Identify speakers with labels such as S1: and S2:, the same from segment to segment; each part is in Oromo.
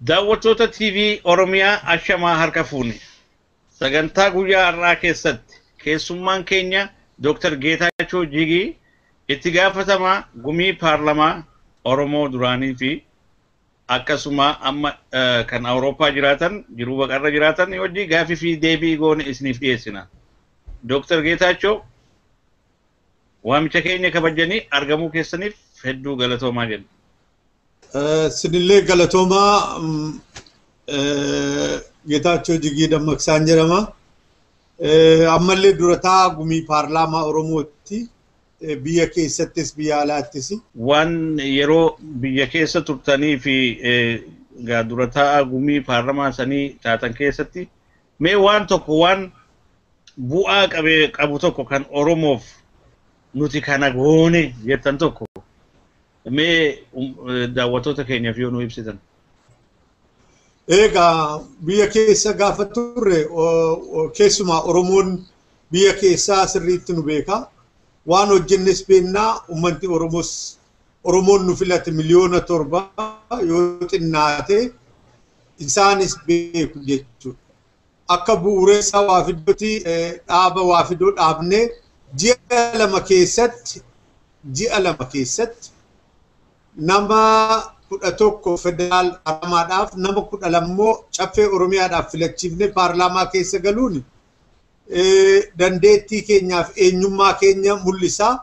S1: Daawwattoota TV Oromiyaa Ashamaa harka fuune. Sagantaa guyyaa har'aa keessatti keessummaan keenya Dr. Geetaachoo Jigii itti gaafatamaa gumii paarlamaa Oromoo duraanii fi akkasuma amma kan Awurooppaa jiraatan jiruu baqarra jiraatan wajjin gaafii fi deebii goone isiniif dhiyeessina. Dr. Geetaachoo waamicha keenya kabajanii argamuu keessaniif hedduu galatoomaa jenna.
S2: Sinillee galatoomaa. Geetaachoo Jigii Dammaqsaan jedhama. Ammallee durataa gumii paarlaamaa Oromootti biyya keessattis biyya alaattis.
S1: Waan yeroo biyya keessa turtanii fi durataa gumii paarlaamaa sanii taatan keessatti mee waan tokko waan bu'aa qabu tokko kan Oromoof nuti kana goone jettan tokko mee daawwattoota keenyaaf yoo nu ibsitan.
S2: Egaa biyya keessa gaafa turre keessumaa Oromoon biyya keessaa sirriitti nu beeka. Waan hojjennes beennaa uummanni Oromoos Oromoon nu filate 7 miliyoona yoo xinnaate isaanis beeku jechuudha. Akka bu'uureessaa Waafidooti dhaaba Waafidoo dhaabnee ji'a 2 keessatti nama 11 federaal paarlaamaadhaaf, nama 12 immoo caffee Oromiyaadhaaf filachiifne paarlaamaa keessa galuun dandeettii keenyaaf eenyummaa keenya mul'isa.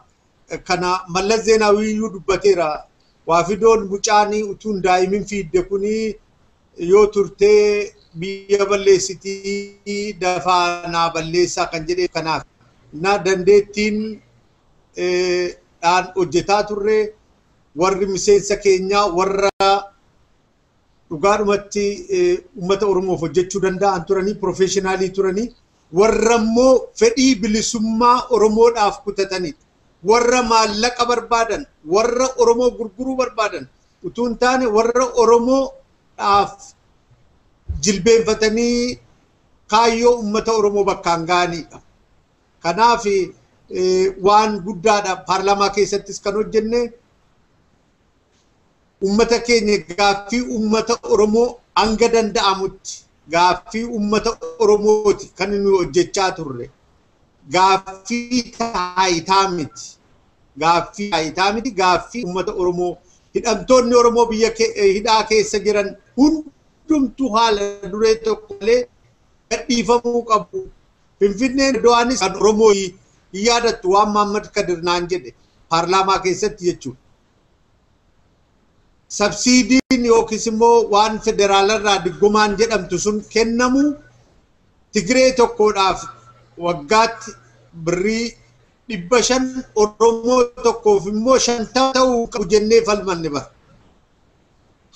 S2: Kana Mallas Zeenaawiyyuu dubbateera. Waafidoon mucaanii utuun daa'imin fiidde kuni yoo turtee biyya balleessitii, dafaa naa balleessaa kan jedhee kanaaf. Na dandeettiin dhaan hojjetaa turre, warri miseensa keenyaa warra dhugaadhumatti uummata Oromoof hojjechuu danda'an turanii, professional turanii, warra immoo fedhii bilisummaa Oromoodhaaf kutatanidha. Warra maallaqa barbaadan, warra Oromoo gurguruu barbaadan utuu hin taane, warra Oromoodhaaf jilbeenfatanii kaayyoo uummata Oromoo bakkaan ga'anidha. Kanaaf waan guddaadha paarlaamaa keessattis kan hojjenne. Uummata keenya, gaaffii uummata Oromoo hanga danda'amutti gaaffii uummata Oromooti kan nuyi hojjechaa turre. Gaaffii taayitaa miti. Gaaffii taayitaa miti, gaaffii uummata Oromoo. Hidhamtoonni Oromoo biyya hidhaa keessa jiran hundumtuu haala duree tokko malee gadhiifamuu qabu. Finfinneen Do'aanis kan Oromoo hin yaadattu waan Mahammad Kadir naan jedhe paarlaamaa keessatti jechuudha. Subsidyn yookiis immoo waan federaalarraa diggumaan jedhamtu sun kennamu Tigree tokkodhaaf waggaatti birrii 500, Oromoo tokkoof immoo 50 ta'uu qabu jennee falmanne bara.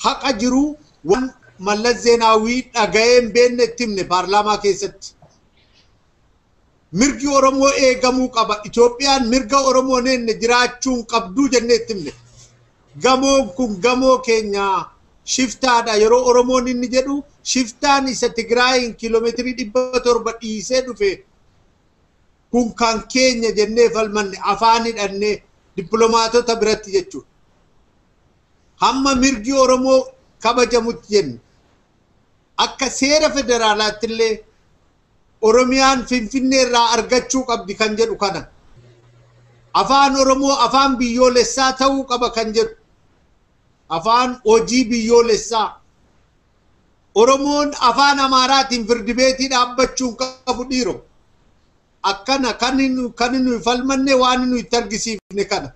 S2: Haqa jiru waan Mallas Zeenaawii dhaga'ee hin beekne itti himne paarlaamaa keessatti. Mirgi Oromoo eegamuu qaba. Itoophiyaan mirga Oromoo neenne jiraachuu hin qabduu jennee itti himne. Gamoon kun gamoo keenya shiftaadha yeroo Oromoon inni jedhu, shiftaan isa Tigraayin kiiloomeetirii 700 dhiisee dhufe kun kan keenya jennee falmanne afaan hidhannee dippiloomaatota biratti jechuudha. Hamma mirgi Oromoo kabajamutti jenne. Akka seera federaalaatti illee Oromiyaan Finfinnee irraa argachuu qabdi kan jedhu kana. Afaan Oromoo afaan biyyoolessaa ta'uu qaba kan jedhu. Afaan hojii biyyoolessaa. Oromoon afaan Amaaraatiin firdi beetii dhaabbachuu qabu dhiiro. Akkana kan nuyi falmanne, waan nuyi itti argisiifne kana.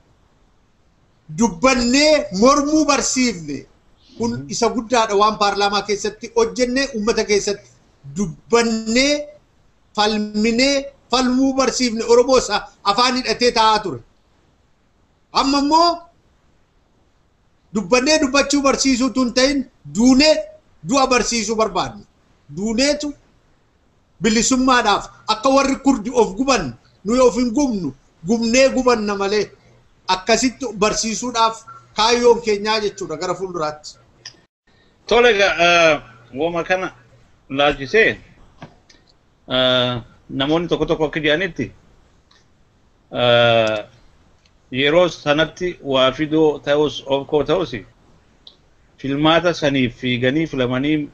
S2: Dubbannee mormuu barsiifne. Kun isa guddaadha waan paarlaamaa keessatti hojjennee. Uummata keessatti dubbannee falminee falmuu barsiifne Oromoo isa afaan hidhatee taa'aa ture. Amma immoo dubbannee dubbachuu barsiisuutu hin ta'in, duunee du'a barsiisuu barbaadne. Duuneetu bilisummaadhaaf akka warri Kurdi of guban nuyi of hin gubnu, gubnee gubanna malee, akkasitti barsiisuudhaaf kaayyoon keenyaa jechuudha gara fuulduraatti.
S1: Tole egaa, wooma kana laalchisee namoonni tokko tokko akka jedhanitti yeroo sanatti Waafidoo ta'us Ofkoo ta'us Filmaata saniif fiiganii filamanii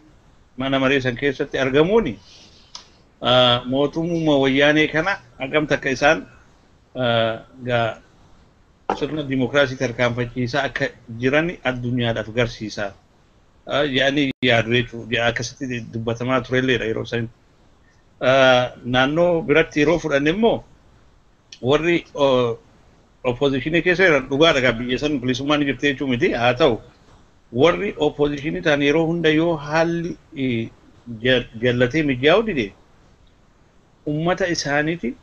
S1: mana maree san keessatti argamuuni mootummaa wayyaanee kana hagam takka isaan sirna dimookiraasii tarkaanfachiisaa akka jiran addunyaadhaaf garsiisaa. Yaani yaadu jechuudha. Akkasitti dubbatamaa turelleedha yeroo sanitti. Naannoo biratti yeroo fudhanne immoo warri oppoziishinii keessa jiran dhugaadha biyya san bilisummaan jirti jechuu miti. Haa ta'u warri oppoziishinii ta'an yeroo hunda yoo haalli jallatee mijaa'u dide ummata isaaniiti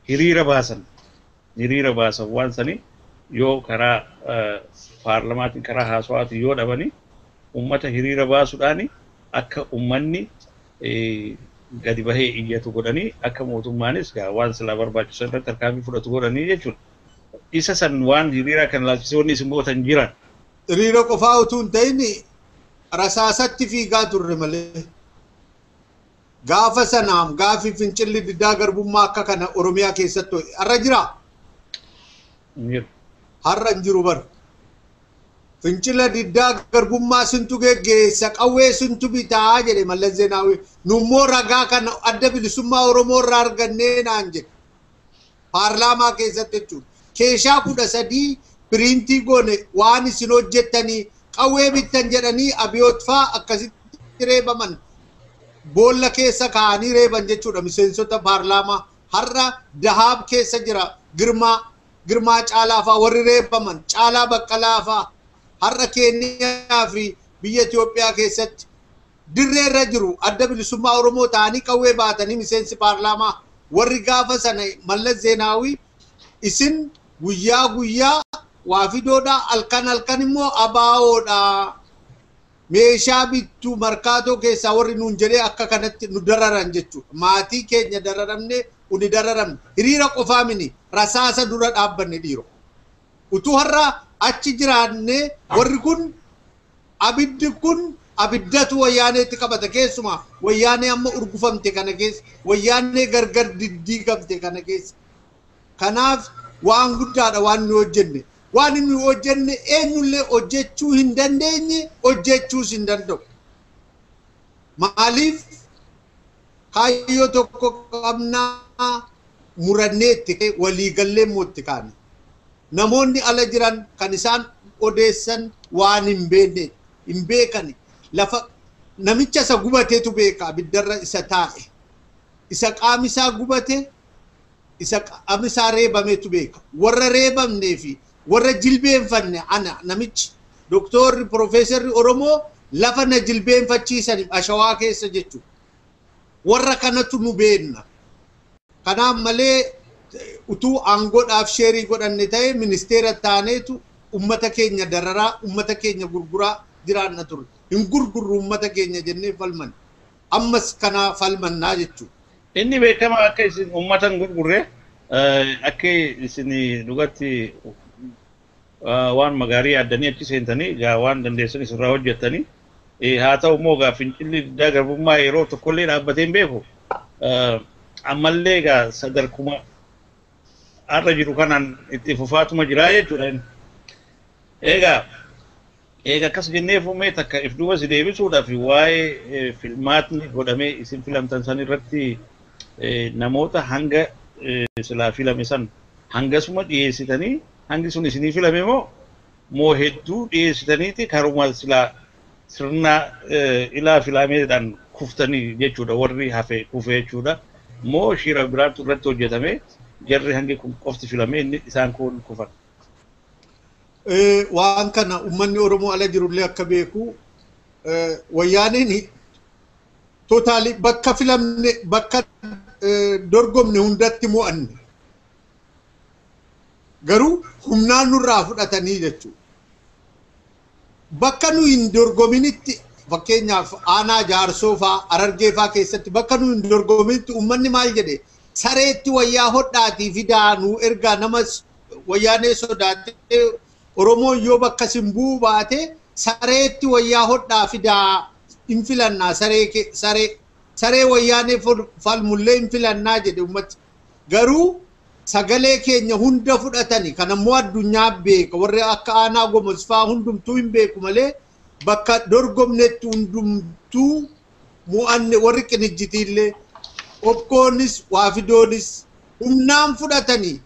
S1: hiriira baasan. Hiriira baasan waan sanii yoo karaa paarlamaatiin karaa haasawaatiin yoo dhabanii ummata hiriira baasuudhaan akka ummanni gadi bahee iyyatu godhanii akka mootummaanis waan silaa barbaachisu irratti tarkaanfii fudhatu godhanii jechuudha. Isa san waan hiriira kan laalchisee wanni isin gootan jiran.
S2: Hiriira qofaa utuu hin ta'in rasaasatti fiigaa turre malee. Gaafa sanaam gaafi fincilli diddaa garbummaa akka kana Oromiyaa keessatti har'a jiraa? Har'a hin jiru bara. Fincila diddaa garbummaa sintu geggeessa qawwee sintu bitaa jedhe Mallas Zeenaawii. Nummoo ragaa kana adda bilisummaa Oromoo irraa argannee naan jedhe. Paarlaamaa keessatti jechuudha. Keeshaa 13 piriintii goone waan isin hojjettanii qawwee bittan jedhanii abiyoot faa akkasitti reebaman. Boolla keessa kaa'anii reeban jechuudha miseensota paarlaamaa. Har'a Dahaab keessa jira Girmaa Caalaa faa warri reebaman Caalaa Baqqalaa faa. Har'a Keeniyaa fi biyya Itoophiyaa keessatti dirree irra jiru adda bilisummaa Oromoo ta'anii qawwee baatanii miseensi paarlaamaa warri gaafa sana Mallas Zeenaawii isin guyyaa guyyaa waa fidoodha halkan halkan immoo abaawoodha meeshaa bittuu markaatoo keessaa warri nuun jedhee akka kanatti nu dararan jechuudha. Maatii keenya dararamne uni dararamne hiriira qofaa mini rasaasa dura dhaabbanne dhiiro. Utuu har'a achi jiraanne warri kun abiddi kun abiddatu wayyaaneetti qabata keessumaa wayyaanee amma urgufamte kana keessa wayyaanee gargar diddiigamte kana keessa. Kanaaf waan guddaadha waan nu hojjenne. Waan nu hojjenne eenyullee hojjechuu hin dandeenye hojjechuus hin danda'u. Maaliif kaayyoo tokko qabnaa muranneetti waliigallee mootti kaane. Namoonni ala jiran kan isaan odeessan waan hin beekne hin beekani. Lafa namicha isa gubateetu beeka abiddarra isa taa'e. Isa qaami isaa gubate isa qaami isaa reebameetu beeka. Warra reebamnee fi warra jilbeenfanne ana namichi doktorri piroofeesarri Oromoo lafa na jilbeenfachiisan ashawaa keessa jechuudha. Warra kanatu nu beenna. Kanaaf malee utuu aangoodhaaf sheerii godhanne ta'e ministeera taaneetu ummata keenya dararaa ummata keenya gurguraa jiraanna ture. Hin gurgurru ummata keenya jennee falman. Ammas kana falmannaa jechuudha.
S1: Inni beekamaa akka isin ummata hin gurgurre akka isin dhugatti waan magaarii yaaddanii achi seentanii waan dandeessan isirraa hojjettanii haa ta'u immoo gaa fincilli diddaa garbummaa yeroo tokkollee dhaabbatee hin beeku. Ammallee egaa sadarkuma har'a jiru kanaan itti fufaatuma jiraa jechuudha. Egaa akkas jennee fuumee takka if duuba si deebisuudhaaf waa'ee filmaatni godhamee isin filamtan san irratti namoota hanga silaa filame san hangasuma dhiyeessitanii hangi sun isinii filame moo hedduu dhiyeessitaniiti karuma silaa sirna ilaa filameedhaan kuftanii jechuudha warri hafe kufe jechuudha. Moo shira biraatu irratti hojjetame jarri hangi kun qofti filame inni isaan kun kufan.
S2: Waan kana uummanni Oromoo ala jirullee akka beeku wayyaaneen tootaali bakka filamne bakka dorgomne hundatti mo'anne. Garuu humnaan nurraa fudhatanii jechuudha. Bakka nu hin dorgominitti fakkeenyaaf aanaa jaarsoo faa arargee faa keessatti bakka nu hin dorgominitti uummanni maal jedhe sareetti wayyaa hodhaatii fidaa nu ergaa nama wayyaanee sodaatee Oromoon yoo bakka simbuu baate sareetti wayyaa hodhaa fidaa hin filannaa saree wayyaanee falmullee hin filannaa jedhe uummati. Garuu sagalee keenya hunda fudhatanii kan ammoo addunyaa beeka warri akka aanaa gomosfaa hundumtuu hin beeku malee Bakka dorgomnetti hundumtuu mo'anne. Warri Qinijjitiillee, Obkoonis, Waafidoonis humnaan fudhatanii,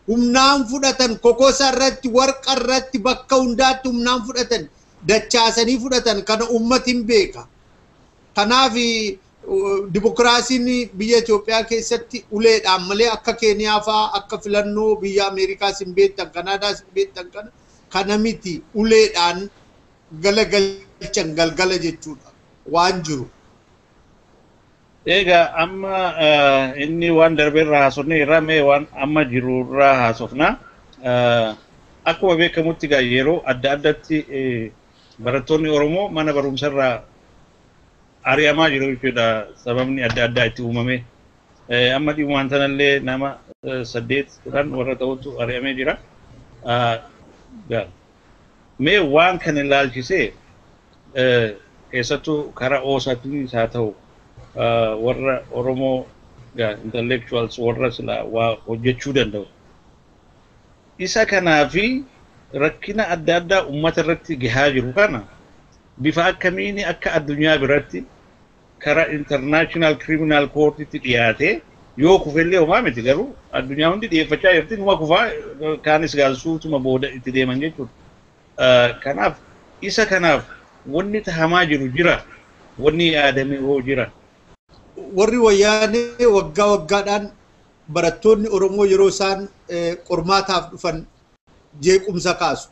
S2: humnaan fudhatan. Kokosa irratti, warqa irratti, bakka hundaatti humnaan fudhatan, dachaasanii fudhatan. Kana ummati hin beeka. Kanaaf dimokiraasiin biyya Itoophiyaa keessatti uleedhaan malee akka Keeniyaa fa'aa, akka filannoo biyya Ameerikaas hin beektan, Kanaadaas hin beektan, kana miti. Uleedhaan galagalchan galgala jechuudha waan jiru.
S1: Egaa amma inni waan darbe irraa haasofne irraa, mee waan amma jiru irraa haasofna. Akkuma beekamutti egaa yeroo adda addaatti barattoonni Oromoo mana barumsa irraa ari'amaa jiru jechuudha, sababni adda addaa itti uumame. Amma dhibumaan sanallee nama 8, 10 warra ta'utu ari'amee jira. Mee waan kana ilaalchisee, keessattuu karaa OSAtiinis haa ta'u, warra Oromoo intellectuals, warra silaa waa hojjechuu danda'u. Isa kanaa fi rakkina adda addaa uummata irratti gahaa jiru kana bifa akkamiin akka addunyaa biratti karaa International Criminal Courtitti dhiyaatee, yoo kufellee homaa miti, garuu addunyaa hundi dhiyeeffachaa jirti, numa kufaa, kaanis gaazsuutuma booda itti deeman jechuudha. Kanaaf isa kanaaf wanni tahamaa jiru jira, wanni yaadame hoo jira?
S2: Warri Wayyaanee waggaa waggaadhaan barattoonni Oromoo yeroo isaan qormaataaf dhufan jeequmsa kaasu.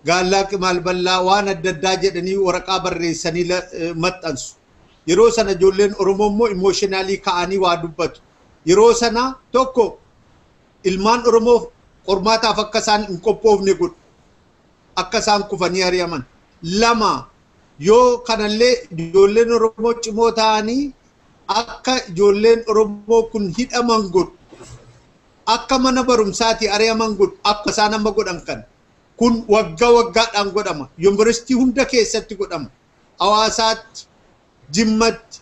S2: Gaallaa qimaal bal'aa waan adda addaa jedhanii waraqaa barreessanii maxxansu. Yeroo sana ijoolleen Oromoo immoo emotionally ka'anii waa dubbatu. Yeroo sana tokko ilmaan Oromoo qormaataaf akka isaan hin qophoofne godhu. Akka isaan kufanii ari'aman. Lama, yoo kanallee ijoolleen Oromoo cimoo ta'anii akka ijoolleen Oromoo kun hidhaman godhu. Akka mana barumsaatii ari'aman godhu, akka isaan amma godhan kana. Kun waggaa waggaadhaan godhama. Yuunivarsiitii hunda keessatti godhama. Hawaasaatti, Jimmatti,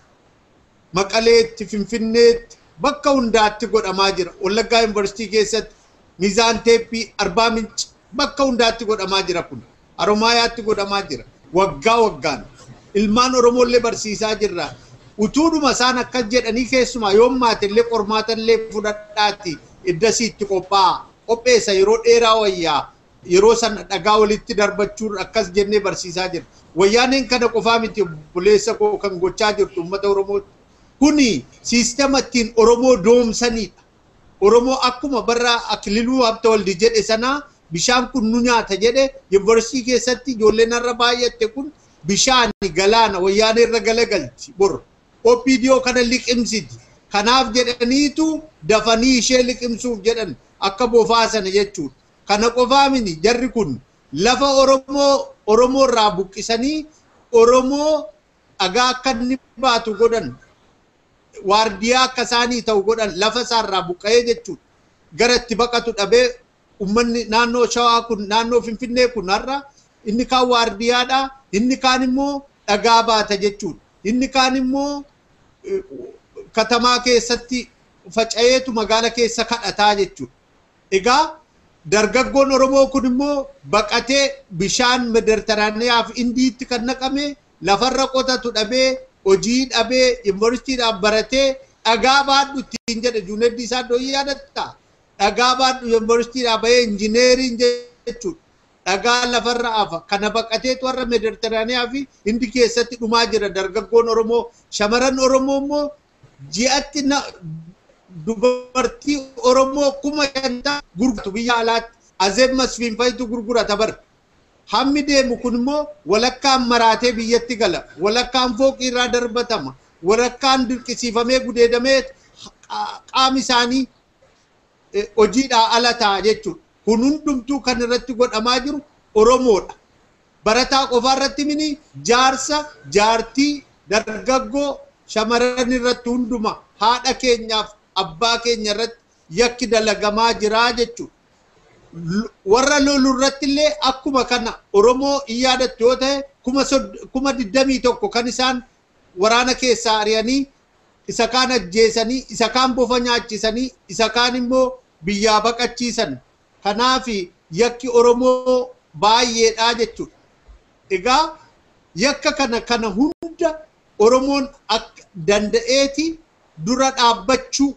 S2: Maqaleetti, Finfinneetti, bakka hundaatti godhamaa jira. Wallaggaa Yuunivarsiitii keessatti, Mizaan Teeppii, Arbaa Minci, bakka hundaatti godhamaa jira kun. Haromaayaatti godhamaa jira. Waggaa waggaan. Ilmaan Oromoollee barsiisaa jirra. Utuudhuma isaan akkas jedhanii, keessumaa yoom maatellee qormaatallee fudhadhaati iddasiitti qophaa'a. Qopheessa yeroo dheeraa wayyaa. Yeroo sana dhagaa walitti darbachuun akkas jennee barsiisaa jirra. Wayyaaneen kana qofaa miti, obboleessa koo, kan gochaa jirtu uummata Oromootti. Kuni siistema ittiin Oromoo doomsanidha. Oromoo akkuma barra Akililuu Habtawaldi jedhe sanaa, bishaan kun nu nyaata jedhe. Yuunivarsiitii keessatti ijoolleen har'a baay'atte kun bishaan galaana Wayyaanee irra galagalti bor. OPDO kana liqimsiti. Kanaaf jedhaniitu dafanii ishee liqimsuuf jedhan, akka bofaa sana jechuudha. Kana qofaa miti, jarri kun lafa Oromoo Oromoo irraa buqqisanii Oromoo dhagaa akka inni baatu godhan. Waardiyaa akka isaanii ta'u godhan, lafa isaarraa buqqa'ee jechuudha. Gara itti baqatu dhabee uummanni naannoo Shawaa kun, naannoo Finfinnee kun, har'a inni kaan waardiyaadha, inni kaan immoo dhagaa baata jechuudha. Inni kaan immoo katamaa keessatti faca'eetu magaala keessa kadhataa jechuudha. Egaa dargaggoon Oromoo kun immoo baqatee bishaan Mediteraaniyaaf Indiitti kan naqame, lafarra qotatu dhabee, hojii dhabee, yuunivarsiitiidhaan baratee dhagaa baadhu ittiin jedhe Juuneddii isaa dooyyii yaadatta. Dhagaa baadhu, yuunivarsiitiidhaan bahee injineeriin jechuudha. Dhagaa lafarra hafa. Kana baqateetu warra Mediteraaniyaa fi Indi keessatti dhumaa jira dargaggoon Oromoo. Shamaran Oromoo immoo ji'atti dubartii Oromoo 50,000 gurguratu biyya alaatti. Azeeb Masfiin fa'itu gurgurata bara. Hammi deemu kun immoo walakkaan maraatee biyyatti gala. Walakkaan fooqii irraa darbatama. Walakkaan dirqisiifamee gudeedamee qaami isaanii hojiidhaa ala ta'a jechuudha. Kun hundumtuu kan irratti godhamaa jiru Oromoodha. Barataa qofaa irratti mini, jaarsa, jaartii, dargaggoo, shamaran irratti, hunduma haadha keenyaaf abbaa keenya irratti yakki dalagamaa jira jechuudha. Warra lolu irratti illee akkuma kana. Oromoo hin yaadattu yoo ta'e, 21,000 kan isaan waraana keessaa ari'anii, isa kaan ajjeesanii, isa kaan bofa nyaachisanii, isa kaan immoo biyyaa baqachiisan. Kanaaf yakki Oromoo baay'eedha jechuudha. Egaa yakka kana hunda Oromoon akka danda'eeti dura dhaabbachuu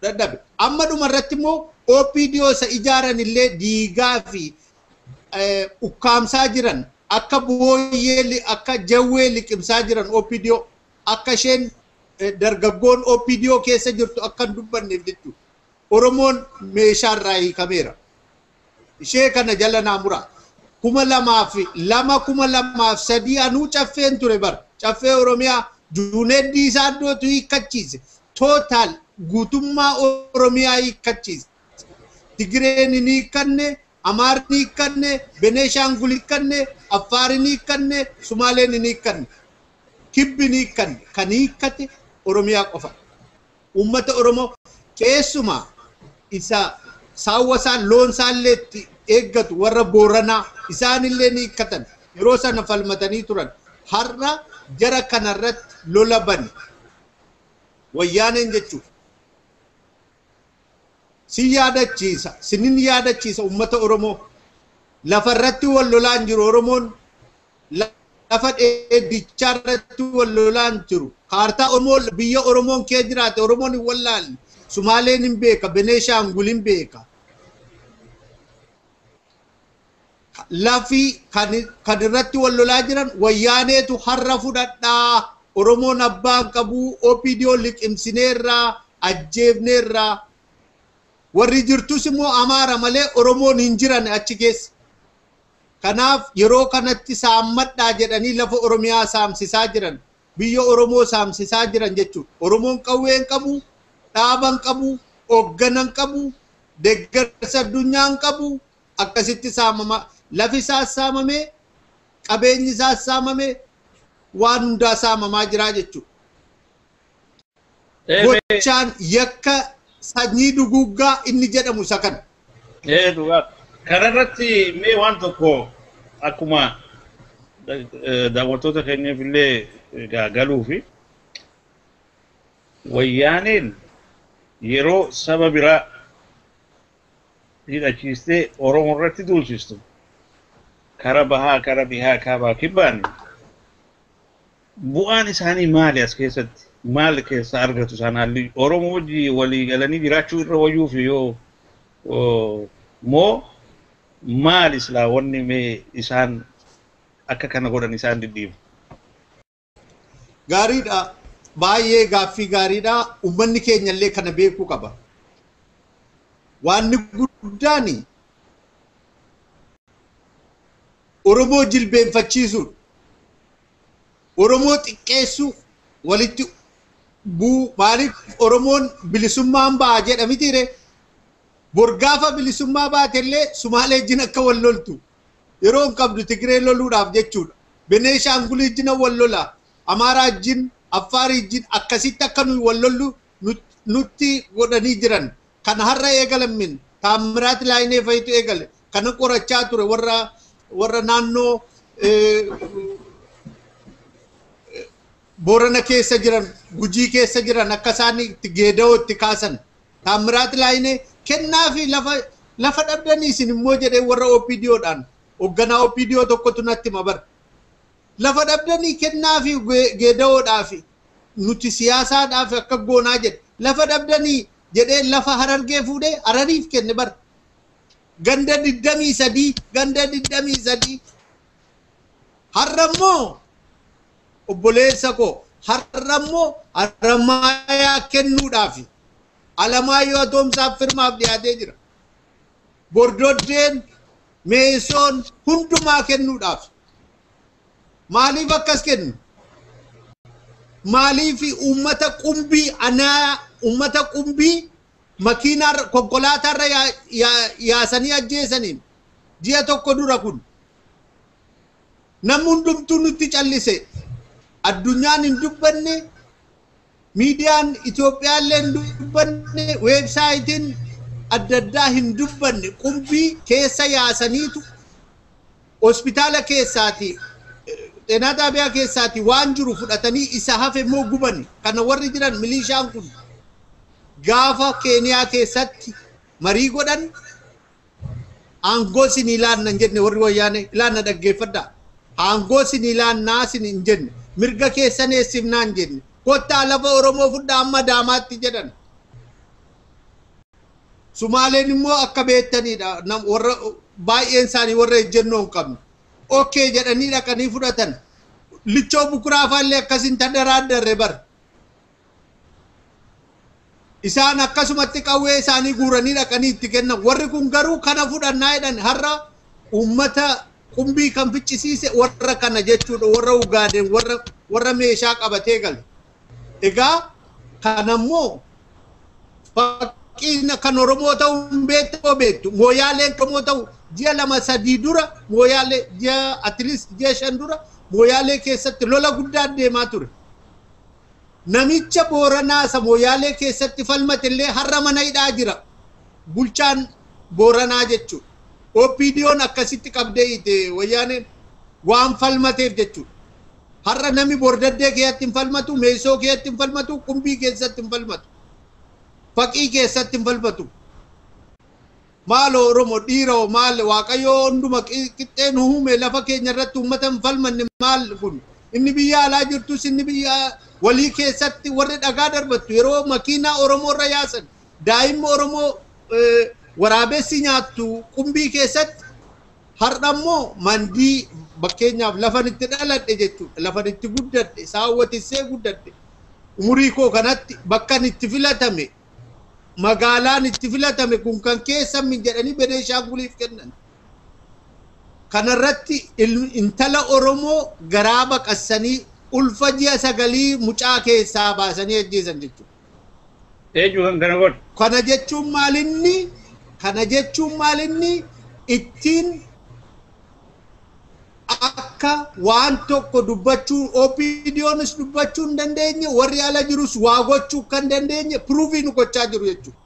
S2: dadhabe. Amma dhumarratti immoo OPDO isa ijaaran illee diigaa fi ukkaamsaa jiran akka booyyee akka jawwee liqimsaa jiran OPDO akka isheen dargaggoon OPDO keessa jirtu akka hin dubbanneef jechuudha. Oromoon meeshaarraa hiikameera. Ishee kana jala naa mura. 2002 2003 anuu caffeen ture bara. Caffee Oromiyaa Juuneddii isaa iddootu hiikkachiise. Tootaal guutummaa Oromiyaa hiikkachiise. Tigireen hin hiikkanne, Amaarri hin hiikkanne, Beneeshaangul hiikkanne, Affaar hin hiikkanne, Sumaaleen hin hiikkanne. Kibbi hin hiikkanne. Kan hiikkate Oromiyaa qofa. Uummata Oromoo keessumaa isa saawwa isaan loon isaallee itti eeggatu warra Booranaa isaanillee ni hiikkatan. Yeroo sana falmatanii turan. Har'a jara kanarratti lola bane. Wayyaaneen jechuudha. Si yaadachiisa, sinin yaadachiisa uummata Oromoo. Lafarratti wal lolaan jiru Oromoon lafa dheedichaa irratti wal lolaan jiru. Kaartaa Oromoo biyya Oromoon kee jiraate Oromoon hin wallaalle. Sumaaleen hin beeka, Beneeshaangul hin beeka. Lafi kan irratti wal lolaa jiran wayyaaneetu har'a fudhadhaa. Oromoon abbaan qabu OPDO liqimsineerraa, ajjeefneerraa. Warri jirtus immoo Amaara malee Oromoon hin jiran achi keessa. Kanaaf yeroo kanatti saammadhaa jedhanii lafa Oromiyaa saamsisaa jiran, biyya Oromoo saamsisaa jiran jechuudha. Oromoon qawwee hin qabu, dhaaba hin qabu, hooggana hin qabu, deeggarsa addunyaa hin qabu. Akkasitti saamama. Lafi isaas saamamee, qabeenyi isaas saamamee, waan hundaa saamamaa jira jechuudha. Gochaan yakka sanyii duguuggaa inni jedhamu isa kana.
S1: Dhugaa. Kanarratti mee waan tokko akkuma daawwattoota keenyaaf illee galuu fi wayyaaneen yeroo saba biraa hidhachiistee Oromoo irratti duulchistu kara bahaa kara dhihaa kaabaa kibbaan bu'aan isaanii maali as keessatti maal keessa argatu isaan haalli Oromoo wajji walii galanii jiraachuu irra wayyuuf yoo moo maal islaa wanni mee isaan akka kana godhan isaan diddiibu.
S2: Gaariidha. Baay'ee gaaffii gaariidha. Uummanni keenya illee kana beekuu qaba. Waanni guddaan Oromoo jilbeenfachiisuudha. Oromoo xiqqeessuu walitti buu maaliif Oromoon bilisummaan ba'a jedha mitiire. Borgaafa bilisummaa baatellee Sumaalee wajjin akka wal loltu yeroo hin qabdu Tigiree loluudhaaf jechuudha. Beneeshaangul wajjin wal lola, Amaaraa wajjin, Affaar wajjin akkasitti akka nuyi wal lollu nutti godhanii jiran. Kan har'a eegalamin Taammiraat Laayinee fa'itu eegale. Kana qorachaa ture warra naannoo Boorana keessa jiran, Gujii keessa jiran akka isaan itti geeda'oo itti kaasan. Taammiraat Laayinee kennaa fi lafa dhabdanii isin immoo jedhee warra OPDOdhaan hoogganaa OPDO tokkotu natti hima bara. Lafa dhabdanii kennaa fi geeda'oodhaaf nuti siyaasaadhaaf akka goonaa jedhe. Lafa dhabdanii jedhee lafa Harargee fuudhee Harariif kenne bara. Ganda 23 ganda 23 har'a immoo obboleessa koo har'a immoo Haramaayaa kennuudhaaf Alamaayyoo Atoomsaaf firmaaf dhiyaatee jira. Bordoddeen meesoon hundumaa kennuudhaaf. Maaliif akkas kennu? Maaliif uummata qumbii anaa uummata qumbii makiinaa konkolaataarra yaasanii ajjeesaniin ji'a tokko dura kun namni hundumtuu nutti callise. Addunyaan hin dubbanne, miidiyaan Itoophiyaallee hin dubbanne, weebsaayitiin adda addaa hin dubbanne. Qumbii keessa yaasaniitu hospitaala keessaati xeenaa xaabiyaa keessaati waan jiru fudhatanii isa hafe immoo guban. Kana warri jiran milishaan kun gaafa Keeniyaa keessatti marii godhan aangoo isin ilaanna hin jenne warri wayyaane ilaanna dhaggeeffadhaa. Aangoo isinii laannaa isin hin jenne. Mirga keessan eessifnaa hin jenne. Kottaa lafa Oromoo fudhaa amma Adaamaatti jedhan. Sumaaleen immoo akka beektanidha. Warra baay'een isaanii warra ejjennoo hin qabne. Okkee jedhanii dhaqanii fudhatan. Lichoo Bukuraa faallee akkasiin tadaraaddarre bara. Isaan akkasumatti qawwee isaanii guuranii dhaqanii itti kennan. Warri kun garuu kana fudhannaa jedhan har'a uummata qumbii kan ficcisiise warra kana jechuudha. Warra Ugaadeen warra meeshaa qabatee gale. Egaa kanammoo fakkiin kan Oromoo ta'uu hin beektu beektu. Mooyaaleen Oromoo ta'uu ji'a 2-3 dura mooyaalee ji'a at least ji'a 5 dura mooyaalee keessatti lola guddaa deemaa ture. Namicha Booranaa isa mooyaalee keessatti falmate illee har'a mana hidhaa jira. Bulchaan Booranaa jechuudha. OPDO'n akkasitti qabdee hiite wayyaaneen waan falmateef jechuudha. Har'a namni Bordaddee keessatti hin falmatu, Meesoo keessatti hin falmatu, Qumbii keessatti hin falmatu, Faqii keessatti hin falmatu. Maaloo Oromoo dhiiroo maal Waaqayyoo hunduma qixxee nu uume lafa keenya irratti uummata hin falmanne maal kun? Inni biyya alaa jirtus inni biyya walii keessatti warri dhagaa darbattu yeroo makiinaa Oromoo irra yaasan daa'imma Oromoo waraabessi nyaattu Qumbii keessatti har'a immoo mandii fakkeenyaaf lafan itti dhaladhe jechuudha. Lafan itti guddadhe saawwatissee guddadhe umurii koo kanatti bakkan itti filatame magaalaan itti filatame kun kan keessan min jedhanii Beneeshaanguliif kennan. Kanarratti intala Oromoo garaa baqassanii ulfa ji'a 9 mucaa keessaa baasanii ajjeesan jechuudha.
S1: Eenyu kan kana godhe?
S2: Kana jechuun maalinni? Kana jechuun maalinni ittiin akka waan tokko dubbachuu OPDO'nis dubbachuu hin dandeenye warri ala jirus waa gochuu kan dandeenye pruuvii nu gochaa jiru jechuudha.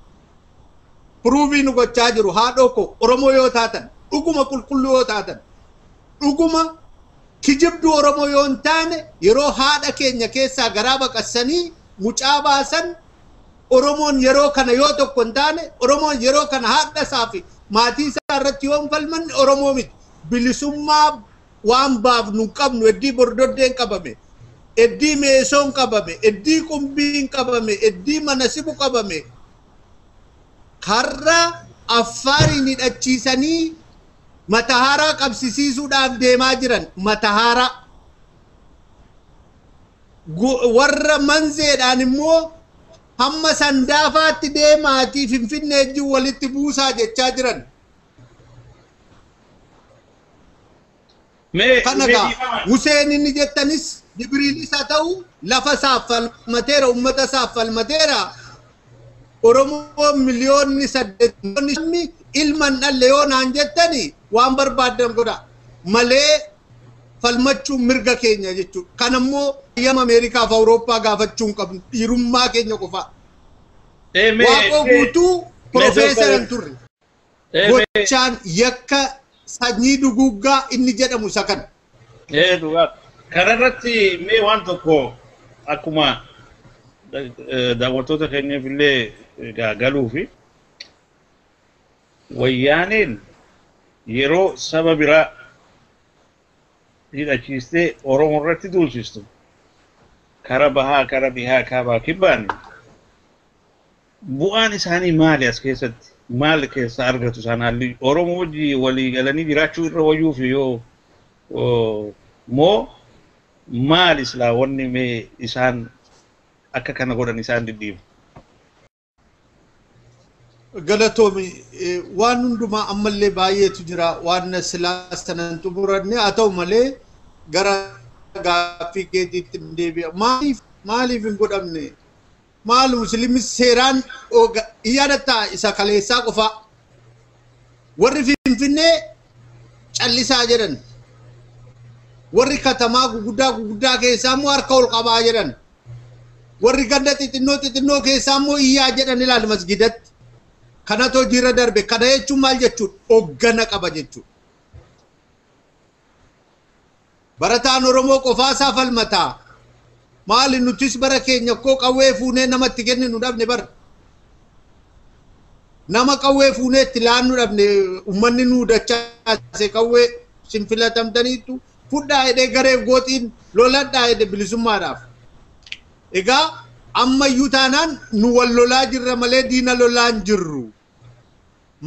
S2: Pruuvii nu gochaa jiru haadhoo koo Oromoo yoo taatan dhuguma qulqulluu yoo taatan dhuguma kijibduu Oromoo yoo hin taane yeroo haadha keenya keessaa garaa baqassanii mucaa baasan Oromoon yeroo kana yoo tokko hin taane Oromoon yeroo kana haadha isaa fi maatii isaa irratti yoo hin falmanne Oromoo miti. Bilisummaa waan baafnu hin qabnu heddii Bordoddeen qabame, heddii Meesoon qabame, heddii Qumbiin qabame, heddii Manasibu qabame. Karra Affaariin hidhachiisanii Matahaaraa qabsisiisuudhaaf deemaa jiran Matahaaraa. Warra Manzeedhaan immoo hamma Sandaafaatti deemaatii Finfinnee wajjin walitti buusaa jechaa jiran. Kana gaa Museen inni jettanis Jibriilis haa ta'u lafa isaaf falmateera uummata isaaf falmateera. Oromoo miliyoonni 8 ilma hin dhalle yoo naan jettani waan barbaaddan godha malee falmachuun mirga keenya jechuudha. Kanammoo biyya Ameerikaa fi Awurooppaa gaafachuu hin qabnu dhiirummaa keenya qofaa. Waaqoo guutuu piroofeesara hin turre. Gochaan yakka sanyii duguuggaa inni jedhamu isa kana.
S1: Kanarratti mee waan tokko akkuma daawwattoota keenyaaf illee galuu fi wayyaaneen yeroo saba biraa hidhachiistee Oromoo irratti duulchistu kara bahaa kara bihaa kaabaa kibbaan bu'aan isaanii maali as keessatti maal keessa argatu isaan haalli Oromoo wajji walii galanii jiraachuu irra wayyuuf yoo moo maal islaa wanni mee isaan akka kana godhan isaan diddiibu?
S2: Galatoomi waan hundumaa ammallee baay'eetu jira waan silaa sanan xumuranne haa ta'u malee gara gaaffii keetiitti hin deebi'a. Maaliif hin godhamne? Maal musliimni seeraan yaadataa isa kaleessaa qofaa. Warri Finfinnee callisaa jedhan. Warri katamaa guguddaa keessaa immoo harka ol qabaa jedhan. Warri ganda xixinnoo keessaa immoo iyyaa jedhan ilaali masgidatti. Kanatu hojiirra darbe. Kana jechuun maal jechuudha? Hoggana qaba jechuudha. Barataan Oromoo qofaasaa falmataa. Maali nutis bara keenya koo qawwee fuunee namatti kenninu dhabne bara. Nama qawwee fuunee itti laannu dhabne uummanni nuu dachaase qawwee sin filatamtaniitu Fudhaa jedhee gareef gooxiin loladhaa jedhe bilisummaadhaaf. Egaa ammayyuu taanaan nu wal lolaa jirra malee diina lolaa hin jirru.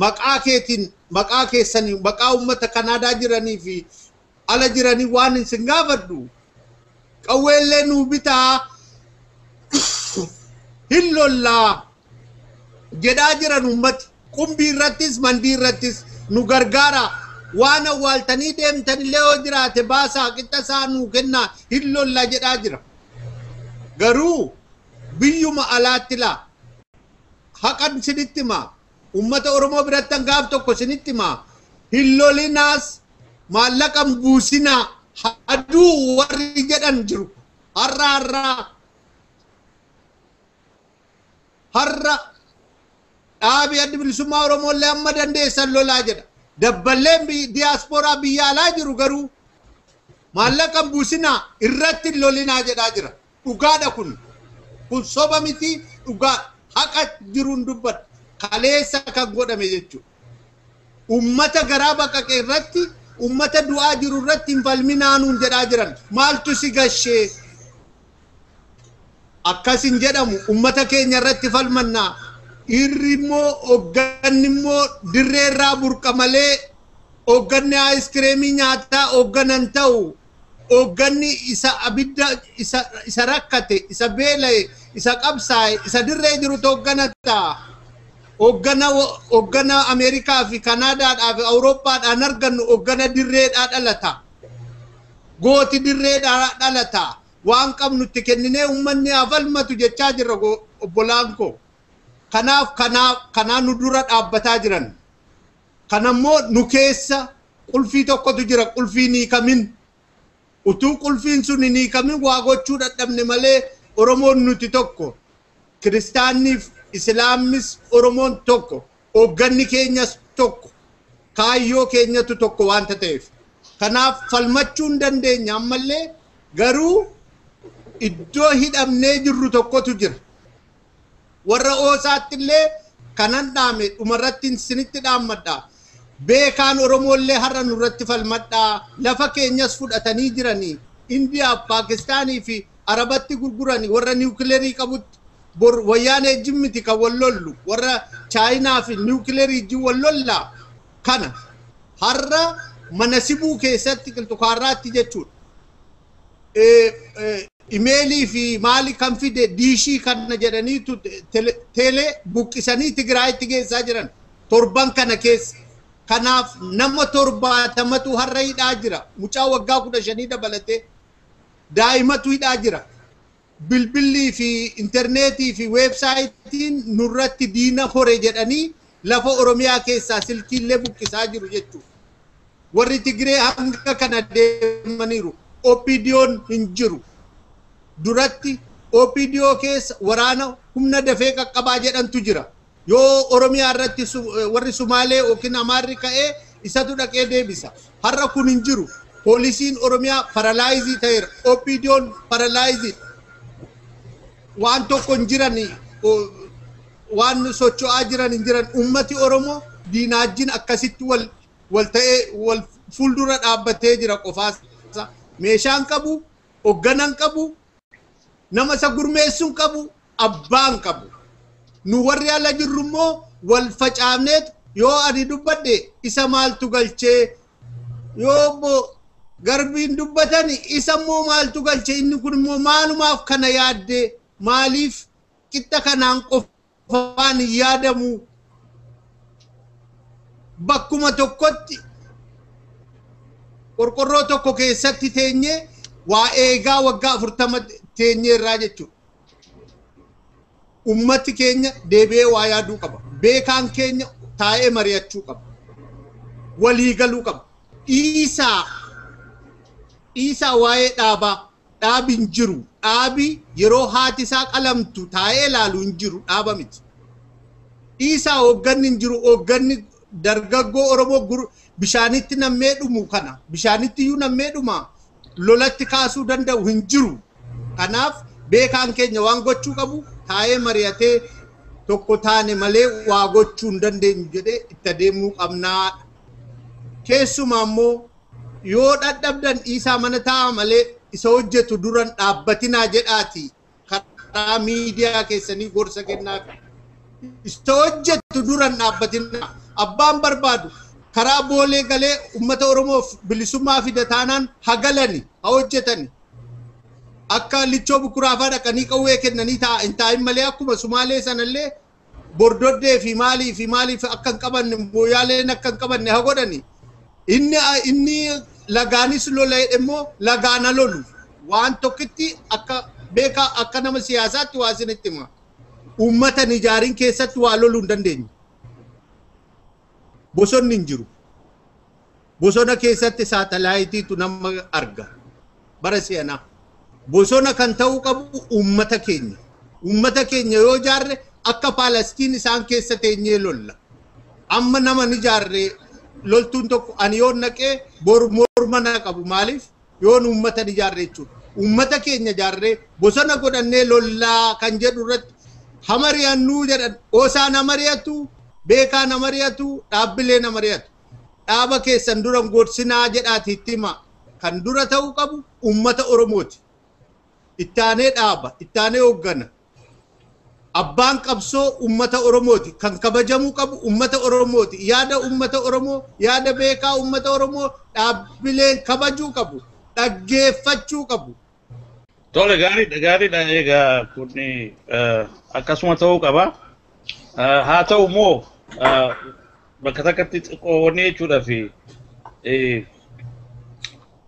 S2: Maqaa keetiin, maqaa keessanii, maqaa uummata Kanaadaa jiranii fi ala jiranii waan isin gaafadhu. Qawweellee nuu bitaa hin lollaa jedhaa jiran uummati. Qumbii irrattis mandii irrattis nu gargaara. Waan awwaaltanii deemtanillee yoo jiraate baasaa qixa isaa nuu kennaa hin lollaa jedhaa jira. Garuu biyyuma alaatti laa haqan sinitti himaa. Uummata Oromoo biratti gaaf tokko sinitti himaa. Hin lolinaas maallaqan buusinaa haduu warri jedhan jiru. Har'a har'a har'a dhaabii adda bilisummaa Oromoo illee amma dandeessan lolaa jedha. Dabballeen diyaaspooraa biyya alaa jiru garuu maallaqan buusinaa irratti hin lolinaa jedhaa jira. Dhugaadha kun. Kun soba miti, dhugaa haqa jiruun dubbadha. Kaleessa kan godhame jechuudha. Uummata garaa baqaqe irratti, uummata du'aa jiru irratti hin falminaanuun jedhaa jiran. Maaltu si gashee? Akkas hin jedhamu. Uummata keenya irratti falmannaa. Dhiirri immoo hoogganni immoo dirree irraa burqa malee hoogganni aayiskireemii nyaataa hoogganan ta'u. Hoogganni isa abidda isa rakkate, isa beela'e, isa qabsaa'e, isa dirree jirutu hooggana ta'a. Hooggana Ameerikaa fi Kanaadaadhaa fi Awurooppaadhaan argannu hooggana dirreedhaa dhalata. Gooti dirreedhaa dhalata. Waan qabnu itti kenninee uummanni haa falmatu jechaa jirra obbolaan koo. Kanaaf kanaa nu dura dhaabbataa jiran. Kanammoo nu keessa qulfii tokkotu jira, qulfii ni kamin. Utuu qulfiin sun ni kamin waa gochuu dadhabne malee Oromoon nuti tokko. Kiristaanniif Islaamnis Oromoon tokko. Hoogganni keenyas tokko. Kaayyoo keenyatu tokko waanta ta'eef. Kanaaf falmachuu hin dandeenya ammallee garuu iddoo hidhamnee jirru tokkotu jira. Warra oosaatti illee kanan dhaame dhumarratti isinitti dhaammadha. Beekaan Oromoo illee har'a nurratti falmadha. Lafa keenyas fudhatanii jiranii. Indiyaa, Paakistaanii fi Arabatti gurguranii warra niwukileerii qabutti. Bor wayyaanee jimmiti kan wal lollu. Warra Chaayinaa fi niwukileerii wajjin wal lollaa. Kana har'a mana sibuu keessatti qilxukaarraatti jechuudha. Imeelii fi maali kan fide diishii kana jedhaniitu teelee buqqisanii Tigraayitti geessaa jiran torban kana keessa. Kanaaf nama 70tu har'a hidhaa jira. Mucaa waggaa 15 dabalatee daa'imatu hidhaa jira. Bilbillii fi intarneetii fi weebsaayitiin nurratti diina hore jedhanii lafa Oromiyaa keessaa silkiillee buqqisaa jiru jechuudha. Warri Tigree hanga kana deemaniiru. OPDO'n hin jiru. Duratti OPDO keessa waraana humna dafee qaqqabaa jedhantu jira. Yoo Oromiyaa irratti warri Sumaalee yookiin Amaarri ka'ee isatu dhaqee deebisa. Har'a kun hin jiru. Poolisiin Oromiyaa paralaayizii ta'eera. OPDO'n paralaayizii. Waan tokko hin jiran, waan socho'aa jiran hin jiran. Uummati Oromoo diinaajjiin akkasitti wal ta'ee wal fuuldura dhaabbatee jira qofaasa. Meeshaan qabu, hoogganan qabu, nama isa gurmeessuun qabu, abbaan qabu. Nu warri ala jirru immoo wal facaafneet yoo ani dubbadhe isa maaltu galchee, yoo obbo Garbiin dubbatan isa immoo maaltu galchee, inni kun immoo maalumaaf kana yaadde, maaliif qixxa kanaan qofaan hin yaadamu. Bakkuma tokkotti qorqorroo tokko keessatti teenyee waa eegaa waggaa 40 teenyee irraa jechuudha. Ummati keenya deebi'ee waa yaaduu qaba. Beekaan keenya taa'ee mari'achuu qaba. Walii galuu qaba. Dhiisaa waa'ee dhaabaa. Dhaabi hin jiru. Dhaabi yeroo haati isaa qalamtu taa'ee ilaalu hin jiru. Dhaaba miti. Dhiisaa hoogganni hin jiru. Hoogganni dargaggoo Oromoo bishaanitti nammee dhumu kana. Bishaanitti iyyuu nammee dhuma. Lolatti kaasuu danda'u hin jiru. Kanaaf beekaan keenya waan gochuu qabu taa'ee mari'atee tokko taane malee waa gochuu hin dandeenyu jedhee itti adeemuu qabnaa. Keessumaa immoo Yoo dadhabdan dhiisaa mana taa'a malee isa hojjetu duran dhaabbatinaa jedhaati. Karaa miidiyaa keessanii gorsa kennaaf. Isa hojjetu duran dhaabbatinaa. Abbaan barbaadu karaa boolee galee uummata Oromoof bilisummaa fida taanaan hagalani haa hojjetani. Akka lichoo bukuraafaa dhaqanii qawwee kennanii hin taa'in malee akkuma Sumaalee sanallee bordoddee fi maalii fi maaliif akka hin qabanne mooyaaleen akka hin qabanne haa godhani. Inni lagaanis lola immoo lagaana lolu waan tokkitti akka beekaa akka nama siyaasaatti waa isinitti hima. Uummata hin ijaarin keessatti waa loluu hin dandeenyu. Bosonni hin jiru. Bosona keessatti saatalaayitiitu nama arga. Bara si'anaa. Bosona kan ta'uu qabu uummata keenya. Uummata keenya yoo ijaarre akka Paalastiin isaan keessa teenyee lolla. Amma nama ni ijaarre loltuun tokko ani yoon naqee morma na qabu maaliif yoon uummata ni ijaarre jechuudha. Uummata keenya ijaarree bosona godhannee lollaa kan jedhu irratti hamariyannuu jedhan oosaan hamariyatu beekaan hamariyatu dhaabbileen hamariyatu. Dhaaba keessan dura gorsinaa jedhaati itti hima. Kan dura ta'uu qabu uummata Oromooti. Ittaanee dhaaba, ittaanee hooggana. Abbaan qabsoo uummata Oromooti. Kan kabajamuu qabu uummata Oromooti. Yaada uummata Oromoo, yaada beekaa uummata Oromoo dhaabbileen kabajuu qabu, dhaggeeffachuu qabu.
S1: Tole gaariidha gaariidha egaa kun akkasuma ta'uu qaba. Haa ta'u immoo bakka takkatti xiqqoo wanni jechuudha fi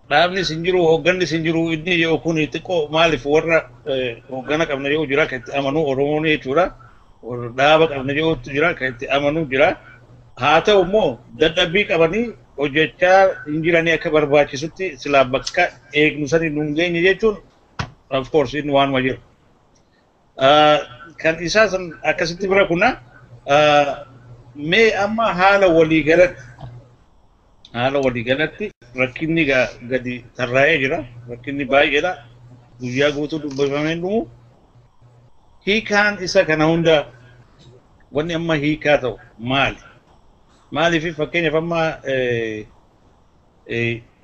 S1: dhaabnis hin jiru hooggannis hin jiru inni yoo kun xiqqoo maaliif warra hooggana qabna yoo jira kan itti amanu Oromoon jechuudha. Dhaaba qabna yootu jira kan itti amanu jira. Haa ta'u immoo dadhabbii qabanii hojjechaa hin jiranii akka barbaachisutti silaa bakka eegnu sanii nu hin geenye jechuun of course inni waanuma jiru. Kan isaa san akkasitti bira kuna mee amma haala waliigalatti rakkinni gadi tarraa'ee jira. Rakkinni baay'eedha. Guyyaa guutuu dubbifamee dhumu. Hiikaan isa kana hunda wanni amma hiikaa ta'u maali? Maaliif fakkeenyaaf amma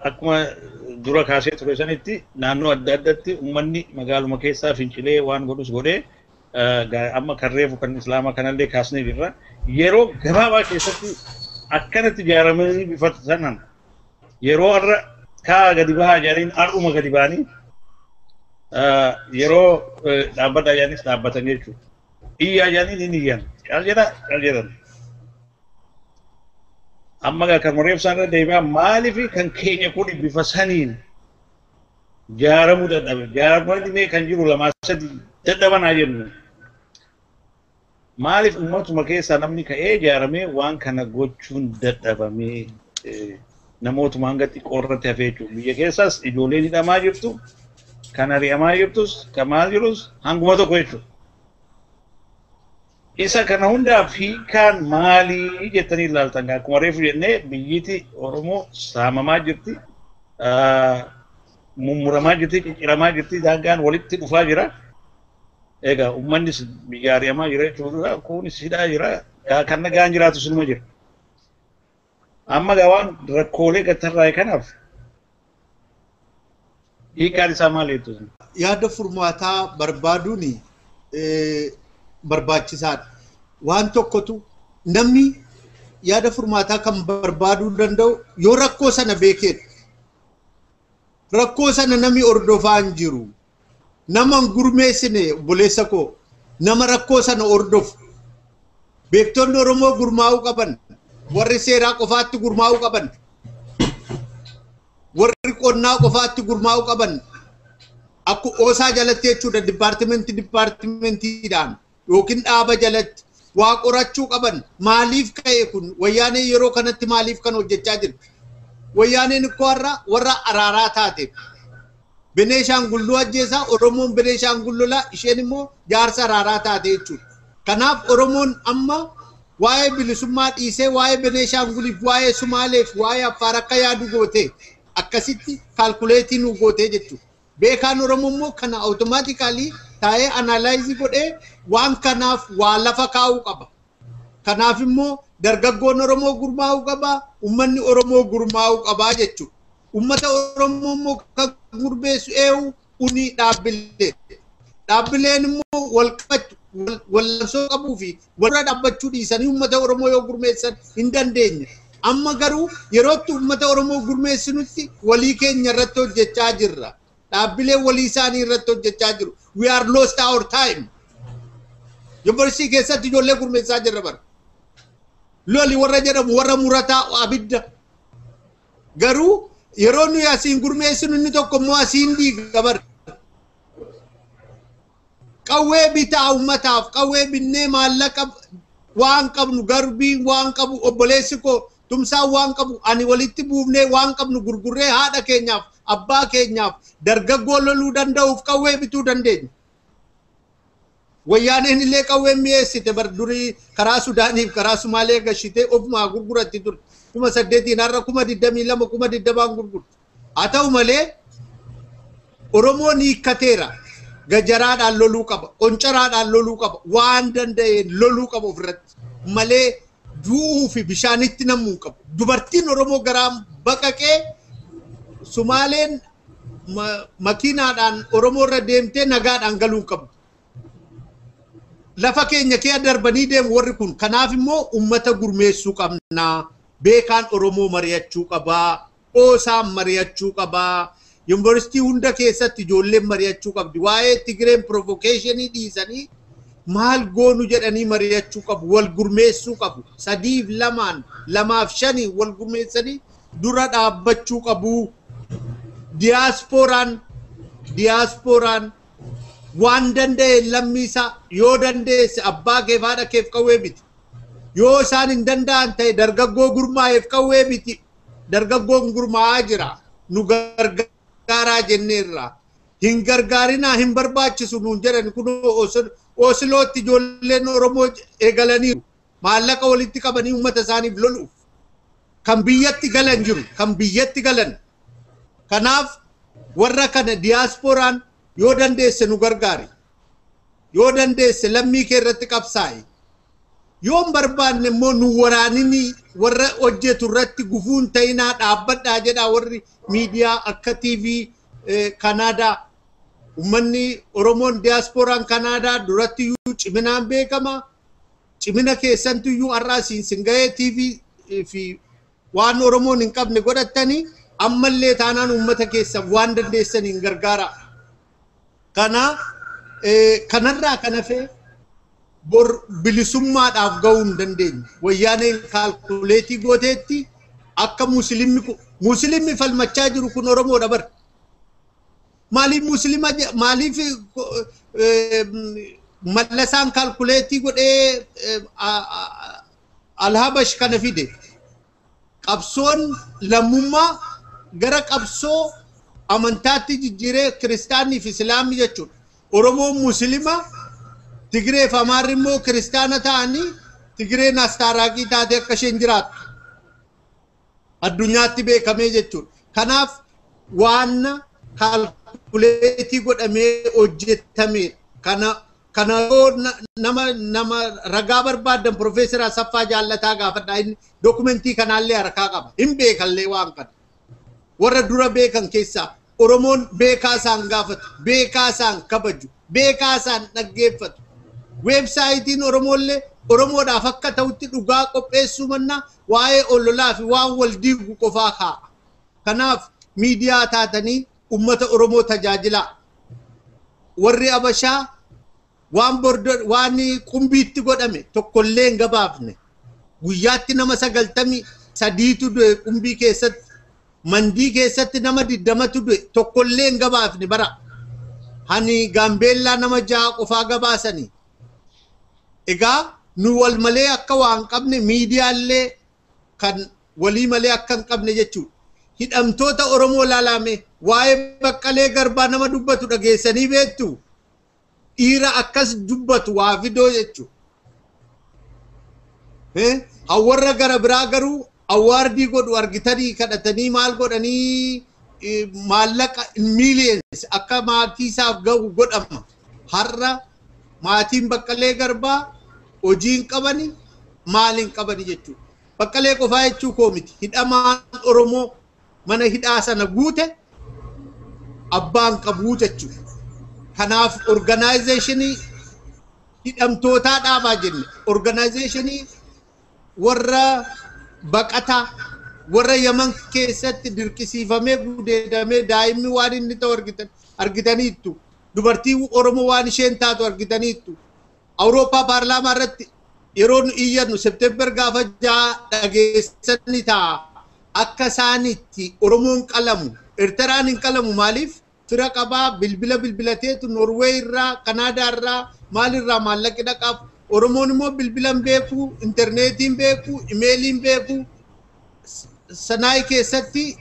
S1: akkuma dura kaasee ture sanitti naannoo adda addaatti uummanni magaaluma keessaa fincilee waan godhus godhee amma kan reefu kan islaamaa kanallee kaasnee jirra. Yeroo gabaabaa keessatti akkanatti ijaaramanii bifa sanaan yeroo har'a kaa gadi bahaa jedhaniin har'uma gadi ba'anii yeroo dhaabbata jedhanis dhaabbatan jechuudha. Iyyaa jedhaniin hin iyyan. Caal jedha caal jedhan. Amma kan reefu isaan irra deebi'aa maaliif kan keenya kun bifa saniin ijaaramuu dadhabe. Ijaaramanii kan jiru lamaa sadi dadhabanaa jennu. Maaliif uummatuma keessaa namni ka'ee ijaaramee waan kana gochuun dadhabamee namootuma hanga xiqqoo irratti hafee jechuudha. Biyya keessaas ijoolleen hidhamaa jirtu, kan ari'amaa jirtus, kan maal jirus hanguma tokko jechuudha. Isa kana hundaaf hiikaan maalii jettanii ilaaltan akkuma reefu jennee biyyiti Oromoo saamamaa jirti, mummuramaa jirti, cicciramaa jirti, daangaan walitti dhufaa jira. Egaa uummannis biyya ari'amaa jira jechuudha. Kunis hidhaa jira. Kan nagaan jiraatu sinuma jira. Amma waan rakkoolee gatarraa'e kanaaf hiikaan isaa maal jettu?
S2: Yaada furmaataa barbaaduun barbaachisaadha. Waan tokkotu namni yaada furmaataa kan barbaaduu danda'u yoo rakkoo sana beekedha. Rakkoo sana namni hordofaa hin jiru. Nama hin gurmeessine obboleessa koo nama rakkoo sana hordofu. Beektonni Oromoo gurmaa'uu qaban. Warri seeraa qofaatti gurmaa'uu qaban. Warri qonnaa qofaatti gurmaa'uu qaban. Akka oosaa jalatti jechuudha dipaartimentiidhaan yookiin dhaaba jalatti waa qorachuu qaban. Maaliif ka'e kun wayyaaneen yeroo kanatti maaliif kan hojjechaa jirti? Wayyaaneen ikkoo har'a warra araaraa taate. Beneeshaangul ajjeesaa Oromoon Beneeshaangul lolaa isheen immoo jaarsa araaraa taate jechuudha. Kanaaf Oromoon amma waa'ee bilisummaa dhiisee waa'ee Beneeshaanguliif waa'ee Sumaaleef waa'ee Affaar akka yaadu gootee akkasitti kaalkuleetii nu gootee jechuudha. Beekaan Oromoo immoo kana awutomaatikaalii taa'ee analaayizii godhee waan kanaaf waa lafa kaa'uu qaba. Kanaaf immoo dargaggoon Oromoo gurmaa'uu qaba, uummanni Oromoo gurmaa'uu qaba jechuudha. Uummata Oromoo immoo kan gurmeessu eenyu uni dhaabbilee. Dhaabbileen immoo wal qabachuu wallansoo qabuu fi walirra dhaabbachuu dhiisanii uummata Oromoo yoo gurmeessan hin dandeenye. Amma garuu yerootti uummata Oromoo gurmeessinutti walii keenya irratti hojjechaa jirra. Dhaabbileen walii isaanii irratti hojjechaa jiru. We are lost our time. Yuunivarsiitii keessatti ijoollee gurmeessaa jirra bara. Loli warra jedhamu warra murataa abidda. Garuu yeroo nuyi asiin gurmeessinu inni tokko immoo asiin diiga bara. Qawwee bitaa uummataaf qawwee binnee maallaqa waan qabnu garbiin waan qabu obboleessi koo tumsaan waan qabu ani walitti buufnee waan qabnu gurgurree haadha keenyaaf abbaa keenyaaf dargaggoo loluu danda'uuf qawwee bituu dandeenya. Wayyaaneen illee qawwee mi'eessite bar durii karaa Sudaaniif karaa Sumaalee gashitee ofumaa gurguratti turte. 8,000 har'a 22,000 20,000 gurgurti. Haa ta'u malee Oromoon hiikkateera. Gajaraadhaan loluu qaba, qoncaraadhaan loluu qaba, waan danda'een loluu qaba ofirratti malee du'uu fi bishaanitti namuu qabu. Dubartiin Oromoo garaan baqaqee Sumaaleen makiinaadhaan Oromoo irra deemtee nagaadhaan galuu qabdu. Lafa keenya kee darbanii deemu warri kun. Kanaaf immoo uummata gurmeessuu qabna. Beekaan Oromoo mari'achuu qabaa. Qoosaan mari'achuu qabaa. Yuunivarsiitii hunda keessatti ijoolleen mari'achuu qabdi. Waa'ee Tigireen provokeeshinii dhiisanii maal goonu jedhanii mari'achuu qabu. Wal gurmeessuu qabu. 3 fi 2 2 fi 5 wal gurmeessanii dura dhaabbachuu qabu. Diyaaspooraan waan danda'e lammiisaa yoo dandeesse abbaa keef haadha keef qawwee biti. Yoo isaan hin danda'an ta'e dargaggoo gurmaa'eef qawwee biti. Dargaggoon gurmaa'aa jira. Nu gargaaraa jenneerra. Hin gargaarinaa hin barbaachisu nuun jedhan kun Oslootti ijoolleen Oromoo eegalaniiru. Maallaqa walitti qabanii uummata isaaniif loluuf. Kan biyyatti galan jiru. Kan biyyatti galan. Kanaaf warra kana diyaaspooraan yoo dandeesse nu gargaari. Yoo dandeesse lammii kee irratti qabsaa'i. Yoo hin barbaanne immoo nu waraanini warra hojjetu irratti gufuun ta'inaa dhaabbadhaa jedhaa warri miidiyaa akka TV Kanaadaa. Uummanni Oromoon diyaaspooraan Kanaadaa duratti iyyuu ciminaan beekama. Cimina keessantu iyyuu har'aa siin gahee TV fi waan Oromoon hin qabne godhattanii ammallee taanaan uummata keessan waan dandeessaniin gargaara. Kana kanarraa kan hafe bor bilisummaadhaaf gahuu hin dandeenye. Wayyaaneen kaalkuleetii gooteetti akka muslimni falmachaa jiru kun Oromoodha bara. Maaliif muslima maaliif mallasaan kaalkuleetii godhee Alhabash kana fide? Qabsoon lammummaa gara qabsoo amantaatti jijjiiree kiristaanii fi islaamni jechuudha. Oromoon muslima, Tigiree fi Amaarri immoo kiristaana ta'anii Tigireen astaaraaqii taatee akka isheen jiraattu addunyaatti beekamee jechuudha. Kanaaf waan kaalkuleetii godhamee hojjetame kana yoo nama ragaa barbaadan Profeesar Asaffaa Jaallataa gaafadhaa. Inni dokumentii kanaallee harkaa qaba. Hin beekallee waan kana. Warra dura beekan keessaa Oromoon beekaa isaan gaafatu, beekaa isaan kabaju, beekaa isaan dhaggeeffatu. Weebsaayitiin Oromoollee Oromoodhaaf akka ta'utti dhugaa qopheessuu mannaa waa'ee ololaa fi waan wal diigu qofaa kaa'a. Kanaaf miidiyaa taatanii uummata Oromoo tajaajilaa. Warri Abashaa waan waan qumbiitti godhame tokkollee hin gabaafne. Guyyaatti nama 93tu du'e qumbii keessatti. Mandii keessatti nama 20tu du'e tokkollee hin gabaafne bara. Hani Gaambeellaa nama 6 qofaa gabaasanii. Egaa nu wal malee akka waan qabne miidiyaallee kan walii malee akka hin qabne jechuudha. Hidhamtoota Oromoo laalame waa'ee Baqqalee Garbaa nama dubbatu dhageessanii beektu. Dhiira akkas dubbatu waa fidoo jechuudha. Warra gara biraa garuu awwaardii godhu argitanii kadhatanii maal godhanii maallaqa miiliyoons akka maatii isaaf gahu godhama. Har'a maatiin Baqqalee Garbaa hojii hin qabani maal hin qabani jechuudha. Baqqalee qofaa jechuu koo miti. Hidhamaan Oromoo mana hidhaa sana guute abbaan qabuu jechuudha. Kanaaf organizationii hidhamtootaa dhaabaa jenne, organizationii warra baqataa warra Yaman keessatti dirqisiifamee gudeedamee daa'imni waan inni ta'u argitaniittu. Dubartii Oromoo waan isheen taatu argitaniittu. Awurooppaa paarlaamaa irratti yeroo nu iyyannu September gaafa 6 dhageessanii ta'a. Akka isaanitti Oromoon qalamu, Eertiraan hin qalamu maaliif? Fira qabaa bilbila bilbilateetu Norwee irraa, Kanaadaa irraa, maalirraa maallaqi dhaqaaf. Oromoon immoo bilbila hin beeku, intarneetii hin beeku, imeelii hin beeku. Sanaayi keessatti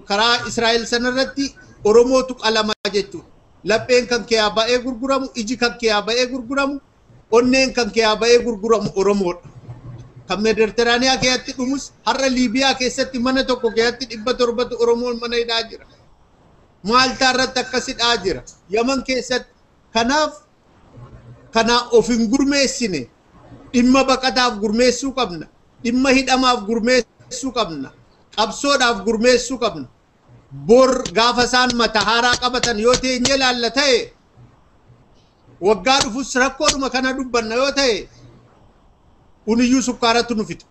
S2: karaa Israa'el sanarratti Oromootu qalama jechuudha. Lapheen kan kee ba'ee gurguramu, iji kan kee ba'ee gurguramu, onneen kan kee ba'ee gurguramu Oromoodha. Kan Meeditiraaniyaa keessatti dhumus har'a Liibiyaa keessatti mana tokko keessatti 700 Oromoon mana hidhaa jira. Maaltaa irratti akkas hidhaa jira. Yaman keessatti kanaaf kana of hin gurmeessine dhimma baqataaf gurmeessuu qabna. Dhimma hidhamaaf gurmeessuu qabna. Qabsoodhaaf gurmeessuu qabna. Bor gaafa isaan mata haaraa qabatan yoo teenyee laalla ta'e waggaa dhufus rakkoodhuma kana dubbanna yoo ta'e uniyyuu sukkaaratti nu fixa.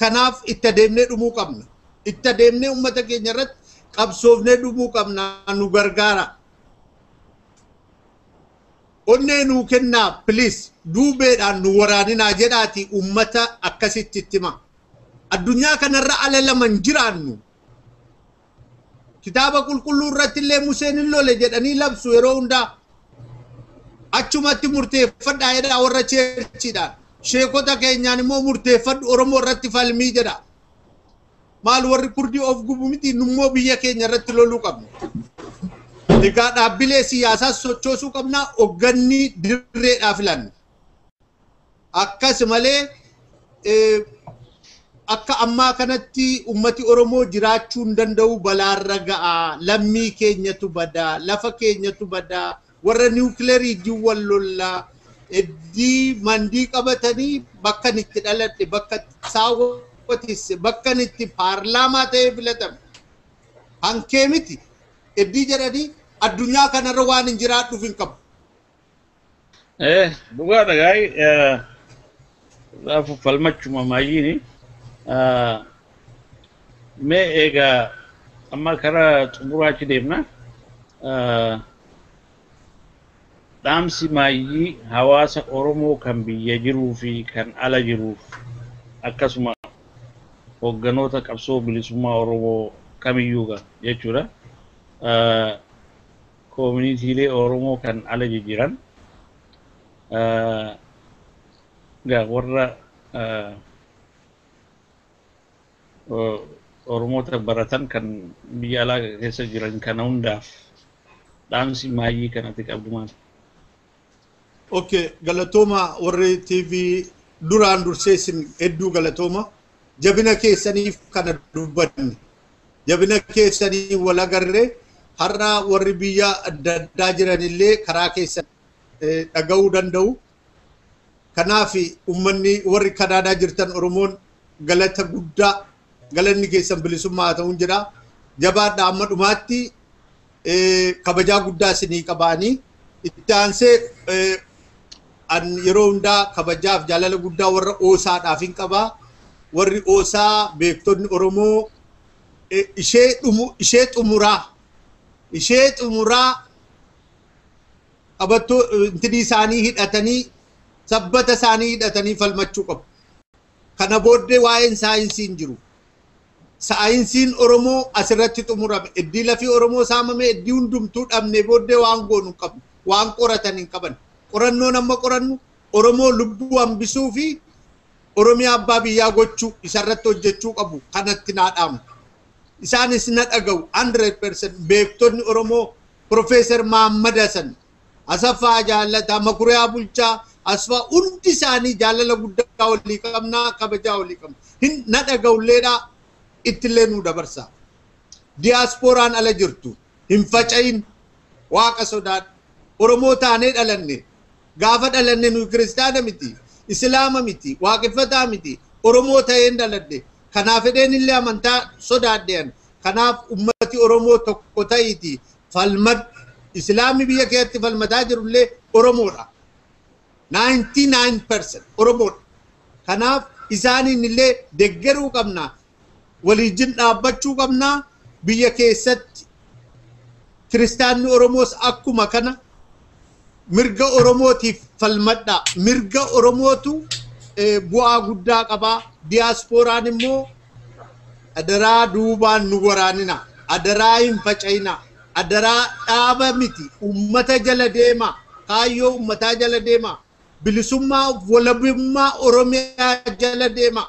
S2: Kanaaf itti adeemnee dhumuu qabna. Itti adeemnee uummata keenya irratti qabsoofnee dhumuu qabna nu gargaara. Onnee nuu kennaa please duubeedhaan nu waraaninaa jedhaati uummata akkasitti itti hima. Addunyaa kanarra ala laman jiraannu. Kitaaba qulqulluu irratti illee Museen hin lole jedhanii labsu yeroo hundaa. Achumatti murteeffadhaa jedhaa warra cheerchiidhaan. Sheekota keenyaan immoo murteeffadhu Oromoo irratti falmii jedha. Maal warri kurdii of gubu miti nummoo biyya keenya irratti loluu qabna. Egaa dhaabbilee siyaasaas sochoosuu qabna hoogganni dirreedhaa filanna. Akkas malee akka ammaa kanatti ummati Oromoo jiraachuu hin danda'u balaarra ga'a. Lammii keenyatu badaa, lafa keenyatu badaa, warra niwukileerii wajjin wal lollaa. Eddii mandii qabatanii bakka itti dhaladhe, bakka saawwatisse, bakka itti paarlaamaa ta'ee filatame. Hankee miti. Eddii jedhanii addunyaa kanarra waan hin jiraadhuuf hin qabu.
S1: Dhugaadha gaa'ii raafu falmachuma maayyiini. Mee egaa amma karaa xumuraachi deemna. Dhaamsi maayyii hawaasa Oromoo kan biyya jiruu fi kan ala jiruuf akkasuma hoogganoota qabsoo bilisummaa Oromoo kamiyyuu jechuudha. Koominiitiilee Oromoo kan ala jiran warra Oromoota baratan kan biyya alaa keessa jiran kana hundaaf dhaamsi maayyii kanatti qabdu maal?
S2: Okay, galatooma warri TV duraan dursee isin hedduu galatooma. Jabina keessaniif kana dubbanne. Jabina keessanii wal agarree har'a warri biyya adda addaa jiranillee karaa keessan dhaga'uu danda'u. Kanaaf uummanni warri Kanaadaa jirtan Oromoon galata guddaa galanni keessan bilisummaa haa ta'uun jedha. Jabaadha amma dhumaatti kabajaa guddaa isinii qabaanii itti aansee an yeroo hundaa kabajaaf jaalala guddaa warra oosaadhaaf hin qabaa. Warri oosaa beektonni Oromoo ishee xumuraa qabattoo intinii isaanii hidhatanii sabbata isaanii hidhatanii falmachuu qabu. Kana booddee waa'een saayinsii hin jiru. Saayinsiin Oromoo asirratti xumurame. Iddii lafii Oromoo saamame iddii hundumtuu dhabne booddee waan goonu hin qabnu. Waan qoratan hin qaban. Qorannoon amma qorannu Oromoo lubbuu hambisuu fi Oromiyaa abbaa biyyaa gochuu isarratti hojjechuu qabu kanatti naa dhaamu. Isaanis na dhaga'u 100% beektonni Oromoo Profeesar Mahammad Hasan, Asaffaa Jaallataa, Makuriyaa Bulchaa, Asfaa hundi isaanii jaalala guddaa walii qabnaa, kabajaa walii qabna. Hin na dhaga'ulleedhaa ittillee nu dabarsa. Diyaaspooraan ala jirtu hin faca'in waaqa sodaadhu. Oromoo taanee dhalanne gaafa dhalanne nuyi kiristaana miti, islaama miti, waaqeffataa miti, Oromoo ta'een dhaladhe. Kanaaf fedheen illee amantaa sodaadhean. Kanaaf ummati Oromoo tokko ta'iiti falmad Islaamni biyya keessatti falmataa jirullee Oromoodha. 99% Oromoodha. Kanaaf isaaniin illee deggeruu qabna. Waliijin dhaabbachuu qabna. Biyya keessatti kiristaanni Oromoos akkuma kana mirga Oromootiif falmadha. Mirga Oromootu bu'aa guddaa qabaa. Diyaaspooraan immoo adaraa duubaan nu waraanina. Adaraa hin faca'ina. Adaraa dhaaba miti. Uummata jala deema. Kaayyoo uummataa jala deema. Bilisummaa walabummaa Oromiyaa jala deema.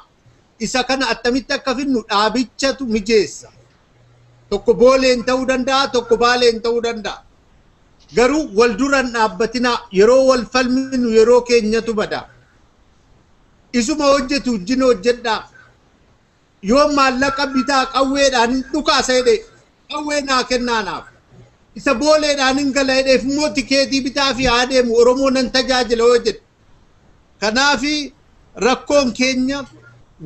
S2: Isa kana attamitti akka finnu dhaabichatu mijeessa. Tokko booleen ta'uu danda'a, tokko baaleen ta'uu danda'a. Garuu wal duran dhaabbatinaa yeroo wal falminu yeroo keenyatu bada. Isuma hojjetu wajjin hojjedhaa. Yoo maallaqa bitaa qawweedhaan hin dhukaasa jedhe qawwee naa kennaa naaf. Isa booleedhaan hin gala jedheef immoo tikeetii bitaa fi haa deemu Oromoo nan tajaajila yoo jedhe. Kanaafi rakkoon keenya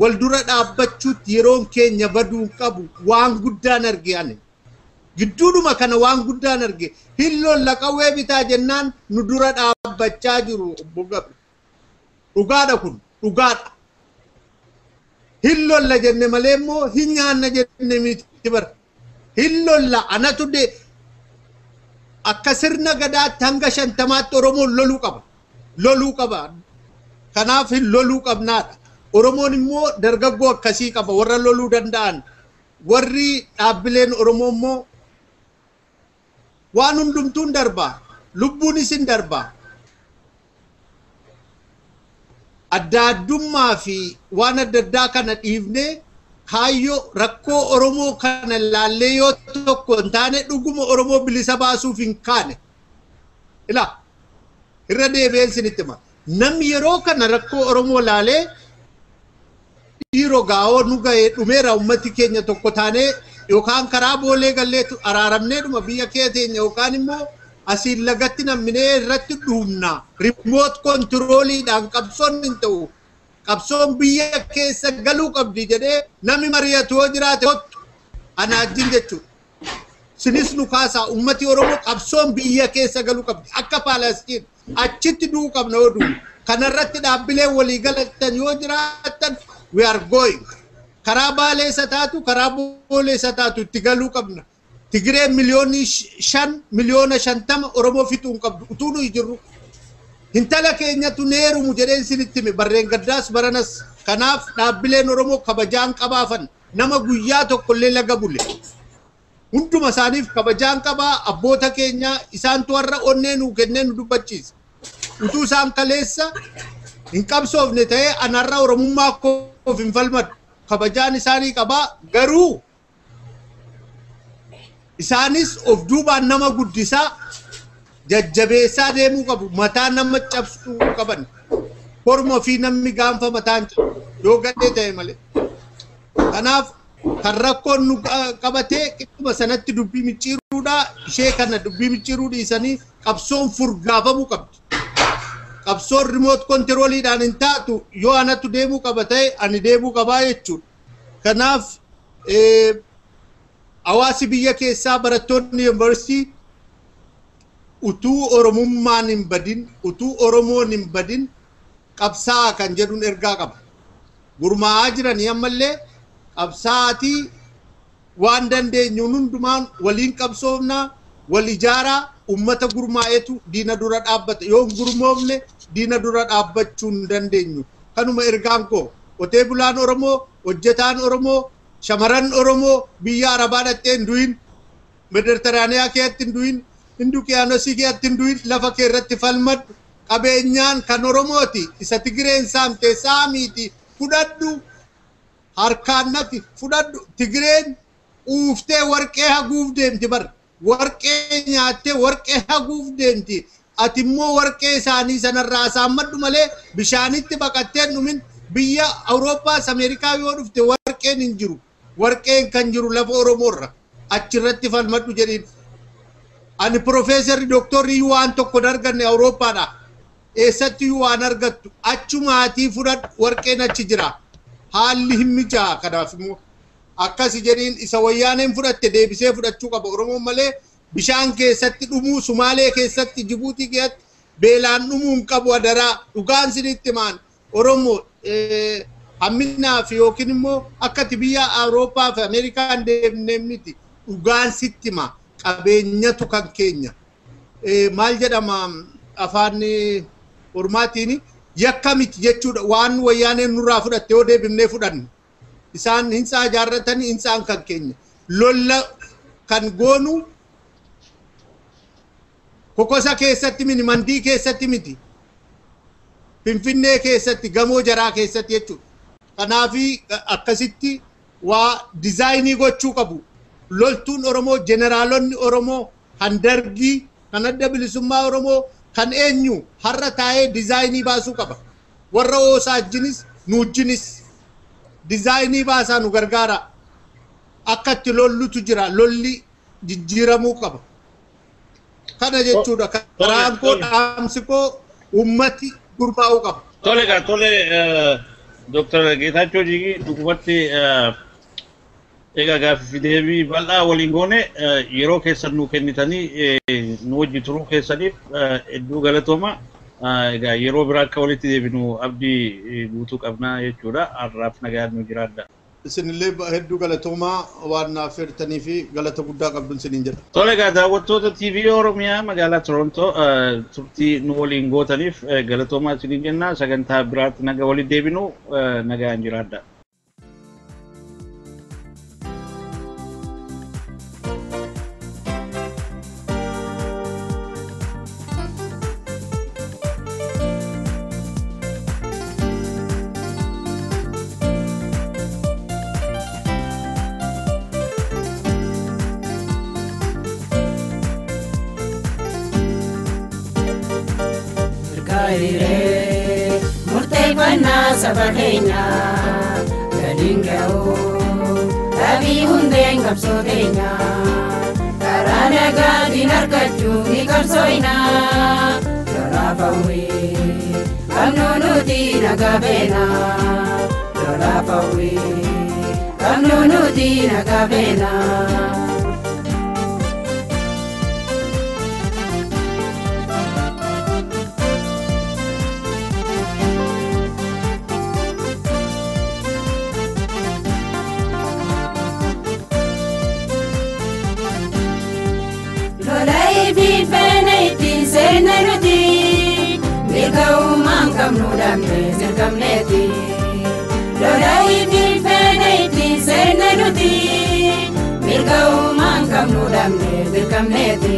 S2: wal dura dhaabbachuutti yeroon keenya baduu qabu waan guddaan arge ani. Gidduudhuma kana waan guddaan arge. Hin lolla qawwee bitaa jennaan nu dura dhaabbachaa jiru obbo Gabri. Dhugaadha kun dhugaadha. Hin lolla jenne malee immoo hin nyaanna jenne miti bara. Hin lolla anatu de akka sirna gadaatti hanga 50tti Oromoon loluu qaba. Loluu qaba. Kanaaf hin loluu qabnaadha. Oromoon immoo dargaggoo akkasii qaba warra loluu danda'an. Warri dhaabbileen Oromoo immoo waan hundumtuun darba. Lubbuunis hin darba. Adda addummaa fi waan adda addaa kana dhiifnee kaayyoo rakkoo Oromoo kana laallee yoo tokko hin taane dhuguma Oromoo bilisa baasuuf hin kaane. Ilaa irra deebi'een isinitti hima. Namni yeroo kana rakkoo Oromoo laalee dhiiroo gaa'oo nu ga'ee dhumeera ummati keenya tokko taanee yookaan karaa boolee galleetu araaramnee dhuma biyya keenya yookaan immoo asiin lagatti namminee irratti dhuumna. Rimoot kontirooliidhaan qabsoon hin ta'u. Qabsoon biyya keessa galuu qabdi jedhee namni mari'atu yoo jiraate kottu ana wajjin jechuudha. Sinis nu kaasaa ummati Oromoo qabsoon biyya keessa galuu qabdi. Akka Paalastiin achitti du'uu qabna yoo du'u. Kanarratti dhaabbileen walii galatan yoo jiraatan we are going. Karaa baalee isa taatu karaa boolee isa taatu itti galuu qabna. Tigireen miliyoonii 5 miliyoona 50 Oromoo fixuu hin qabdu utuu nuyi jirru. Intala keenyatu neerumu jedheen isinitti hime barreen gaddaas baranas. Kanaaf dhaabbileen Oromoo kabajaan qabaafan nama guyyaa tokkollee laga bule. Hunduma isaaniif kabajaan qabaa abboota keenyaa isaantu warra onnee nuu kennee nu dubbachiisa. Utuu isaan kaleessa hin qabsoofne ta'ee anarra Oromummaa koof hin falmadhu. Kabajaan isaanii qabaa garuu isaanis of duubaan nama guddisaa jajjabeessaa deemuu qabu. Mataa nama cabsuu qaban. Korma fi namni gaanfa mataan cabsu yoo gadhee ta'e malee. Kanaaf kan rakkoon nu qabatee qixxuma sanatti dubbii micciiruudha. Ishee kana dubbii micciiruu dhiisanii qabsoon furgaafamuu qabdi. Qabsoon rimoot kontirooliidhaan hin taatu yoo anatu deemuu qaba ta'e ani deemuu qabaa jechuudha. Kanaaf hawaasi biyya keessaa barattoonni yuunivarsiitii utuu Oromummaan hin badin, utuu Oromoon hin badin qabsaa kan jedhuun ergaa qaba. Gurmaa'aa jiranii ammallee qabsaatii waan dandeenyuun hundumaan waliin qabsoofnaa, wal ijaaraa, ummata gurmaa'eetu diina dura dhaabbata. Yoo hin gurmoofne diina dura dhaabbachuu hin dandeenyu. Kanuma ergaan koo qotee bulaan Oromoo, hojjetaan Oromoo, shamaran Oromoo biyya Arabaa dhaqxee hin du'in, Mediteraaniyaa keessatti hin du'in, Hinduqiyaanosii keessatti hin du'in, lafa kee irratti falmadhu. Qabeenyaan kan Oromooti. Isa Tigireen saamte saamiiti fudhadhu. Harkaan naqi fudhadhu. Tigireen uuftee warqee haguuf deemti bara. Warqee nyaattee warqee haguuf deemti. Ati immoo warqee isaanii sanarraa saammadhu malee bishaanitti baqattee hin dhumin. Biyya Awurooppaas Ameerikaa yoo dhufte warqeen hin jiru. Warqeen kan jiru lafa Oromoorra. Achirratti falmadhu jedhiin. Ani piroofeesarri dooktorri waan tokko hin arganne Awurooppaadha. Eessatti waan argattu achumaatii fudhadhu warqeen achi jira. Haalli hin mijaa kanaaf immoo akkasi jedhiin isa wayyaaneen fudhatte deebisee fudhachuu qaba Oromoon malee bishaan keessatti dhumuu Sumaalee keessatti Jibuutii keessatti beelaan dhumuu hin qabu adaraa dhugaan sinitti maan Oromoo hamminaaf yookiin immoo akkati biyya Awurooppaa fi Ameerikaan deemnee miti dhugaan sitti hima qabeenyatu kan keenya maal jedhama afaan ormaatiin yakka miti jechuudha waan wayyaaneen nurraa fudhatte yoo deebifnee fudhanne isaan hintsaa ijaarratanii hintsaan kan keenya lolla kan goonu kokosa keessatti miti mandii keessatti miti Finfinnee keessatti gamoo jaraa keessatti jechuudha. Kanaafi akkasitti waa dizaayinii gochuu qabu. Loltuun Oromoo, jeneraalonni Oromoo, kan dargii, kan adda bilisummaa Oromoo, kan eenyu har'a taa'ee dizaayinii baasuu qaba. Warra oosaa wajjinis nu wajjinis dizaayinii baasaa nu gargaara. Akka itti lollutu jira. Lolli jijjiiramuu qaba. Kana jechuudha. Karaan koo dhaamsi koo uummati gurmaa'uu qaba.
S1: Tole egaa tole Dooktar Geetaachoo Jigii dhugumatti egaa gaaffii deebii bal'aa waliin goone yeroo keessan nuu kennitanii nu wajji turuu keessaniif hedduu galatooma. Egaa yeroo biraa akka walitti deebinu abdii guutuu qabna jechuudha. Har'aaf nagaan nu jiraadha.
S2: Isinillee hedduu galatoomaa waan naaf feertanii fi galata guddaa qabdu isiniin jedha.
S1: Tole egaa daawwattoota TV Oromiyaa magaalaa Torontoo turtii nu waliin gootaniif galatoomaa isiniin jenna. Sagantaa biraatti naga walitti deebinu nagaan jiraadha.
S3: Murteeffannaa saba keenyaa galiin ga'uu dhabii hundeen qabsoo teenyaa karaa nagaatiin argachuuf ni qabsooynaa lolaaf hawwii qabnu nuti nagaa feenaa lolaaf hawwii qabnu nuti nagaa feenaa. Seenne nuti mirga uumaan qabnu dhabne sirkamneeti. Lola ifiin feene ittiin seenne nuti mirga uumaan qabnu dhabne sirkamneeti.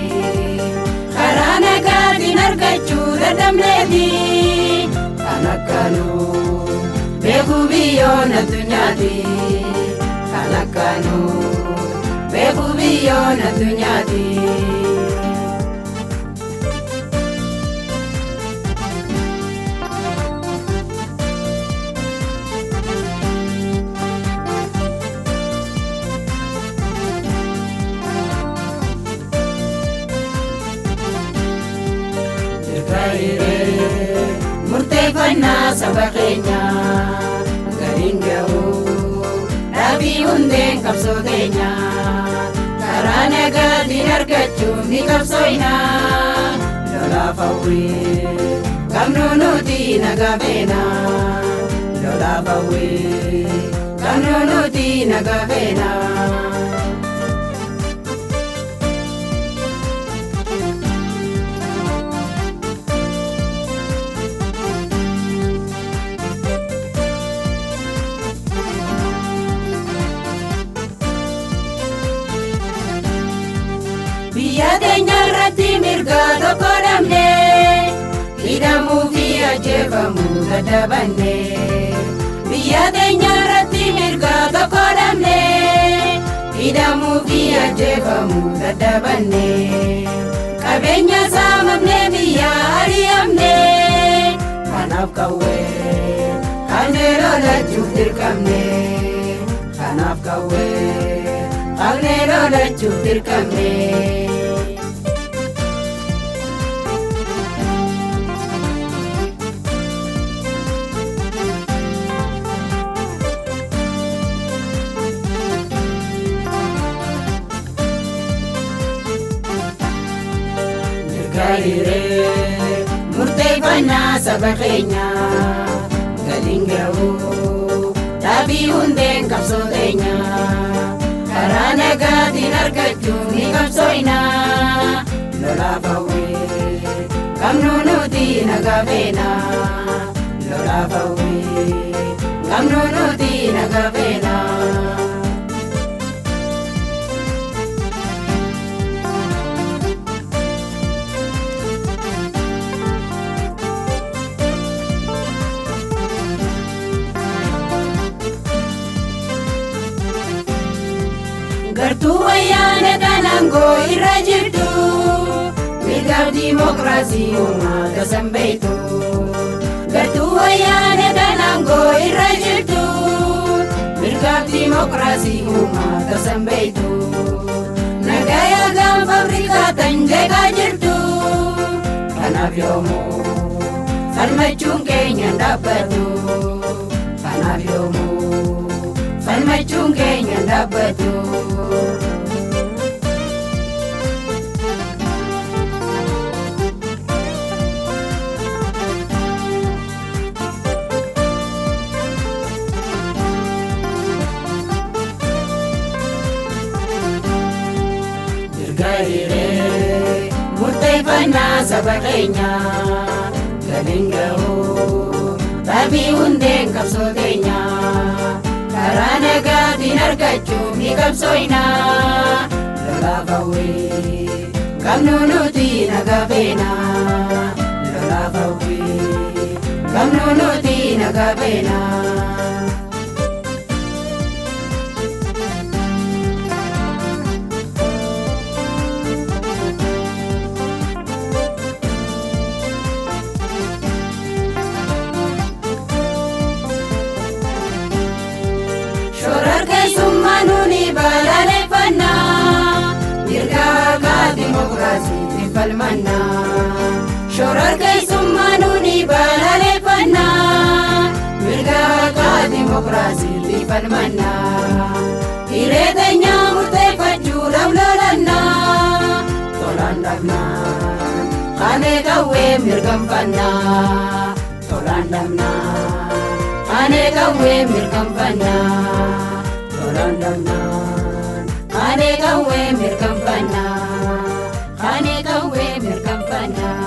S3: Karaa nagaatiin argachuu dadhabneeti. Kan akkanuu beekuu biyyoon addunyaati. Kan akkanuu beekuu biyyoon addunyaati. Murteeffannaa saba keenyaa galiin ga'uu dhabii hundeen qabsoo teenyaa karaa nagaatiin argachuuf ni qabsooynaa lolaaf hawwii qabnu nuti nagaa feenaa lolaaf hawwii qabnu nuti nagaa feenaa. Biyya keenya irratti mirga tokko dhabne hidhamuu fi ajjeefamuu dadhabanne. Biyya keenya irratti mirga tokko dhabne hidhamuu fi ajjeefamuu dadhabanne. Qabeenya saamamne biyya ari'amne kanaaf qawwee qabnee lolachuuf dirqamne. Kanaaf qawwee qabnee lolachuuf dirqamne. Mirga murteeffannaa saba keenyaa galiin ga'uu dhaabii hundeen qabsoo teenyaa karaa nagaatiin argachuuf ni qabsooynaa lolaaf hawwee qabnu nuti nagaa feenaa lolaaf hawwee qabnu nuti nagaa feenaa. Gartuu wayyaana kanangoo irra jirtu mirgaaf diimokiraasii uummata sanbeeytu. Gartuu wayyaana kanangoo irra jirtu mirgaaf diimokiraasii uummata sanbeeytu. Nagaya gaanfa Afrikaa tan jeeqaa jirtu kanaaf yoomuu falmachuun keenya hin dhaabbatu. Kanaaf yoomuu falmachuun keenya hin dhaabbatu. Murteeffannaa saba keenyaa galiin ga'uu dhaabii hundeen qabsoo teenyaa karaa nagaatiin argachuuf ni qabsooynaa lolaaf hawwee qabnu nuti nagaa feenaa lolaaf hawwee qabnu nuti nagaa feenaa. Keessummaa nuuni balaaleffannaa mirga haqaa diimokiraasiitiin falmannaa. Shoror keessummaa nuuni balaaleffannaa mirga haqaa diimokiraasiitiin falmannaa. Hiree teenyaa murteeffachuudhaaf lolannaa tolaan dhabnaa kaanee qawwee mirkanfannaa tolaan dhabnaa kaanee qawwee mirkanfannaa. Tolaan dhabnaan kaanee qawwee mirkanfannaa kaanee qawwee mirkanfannaa.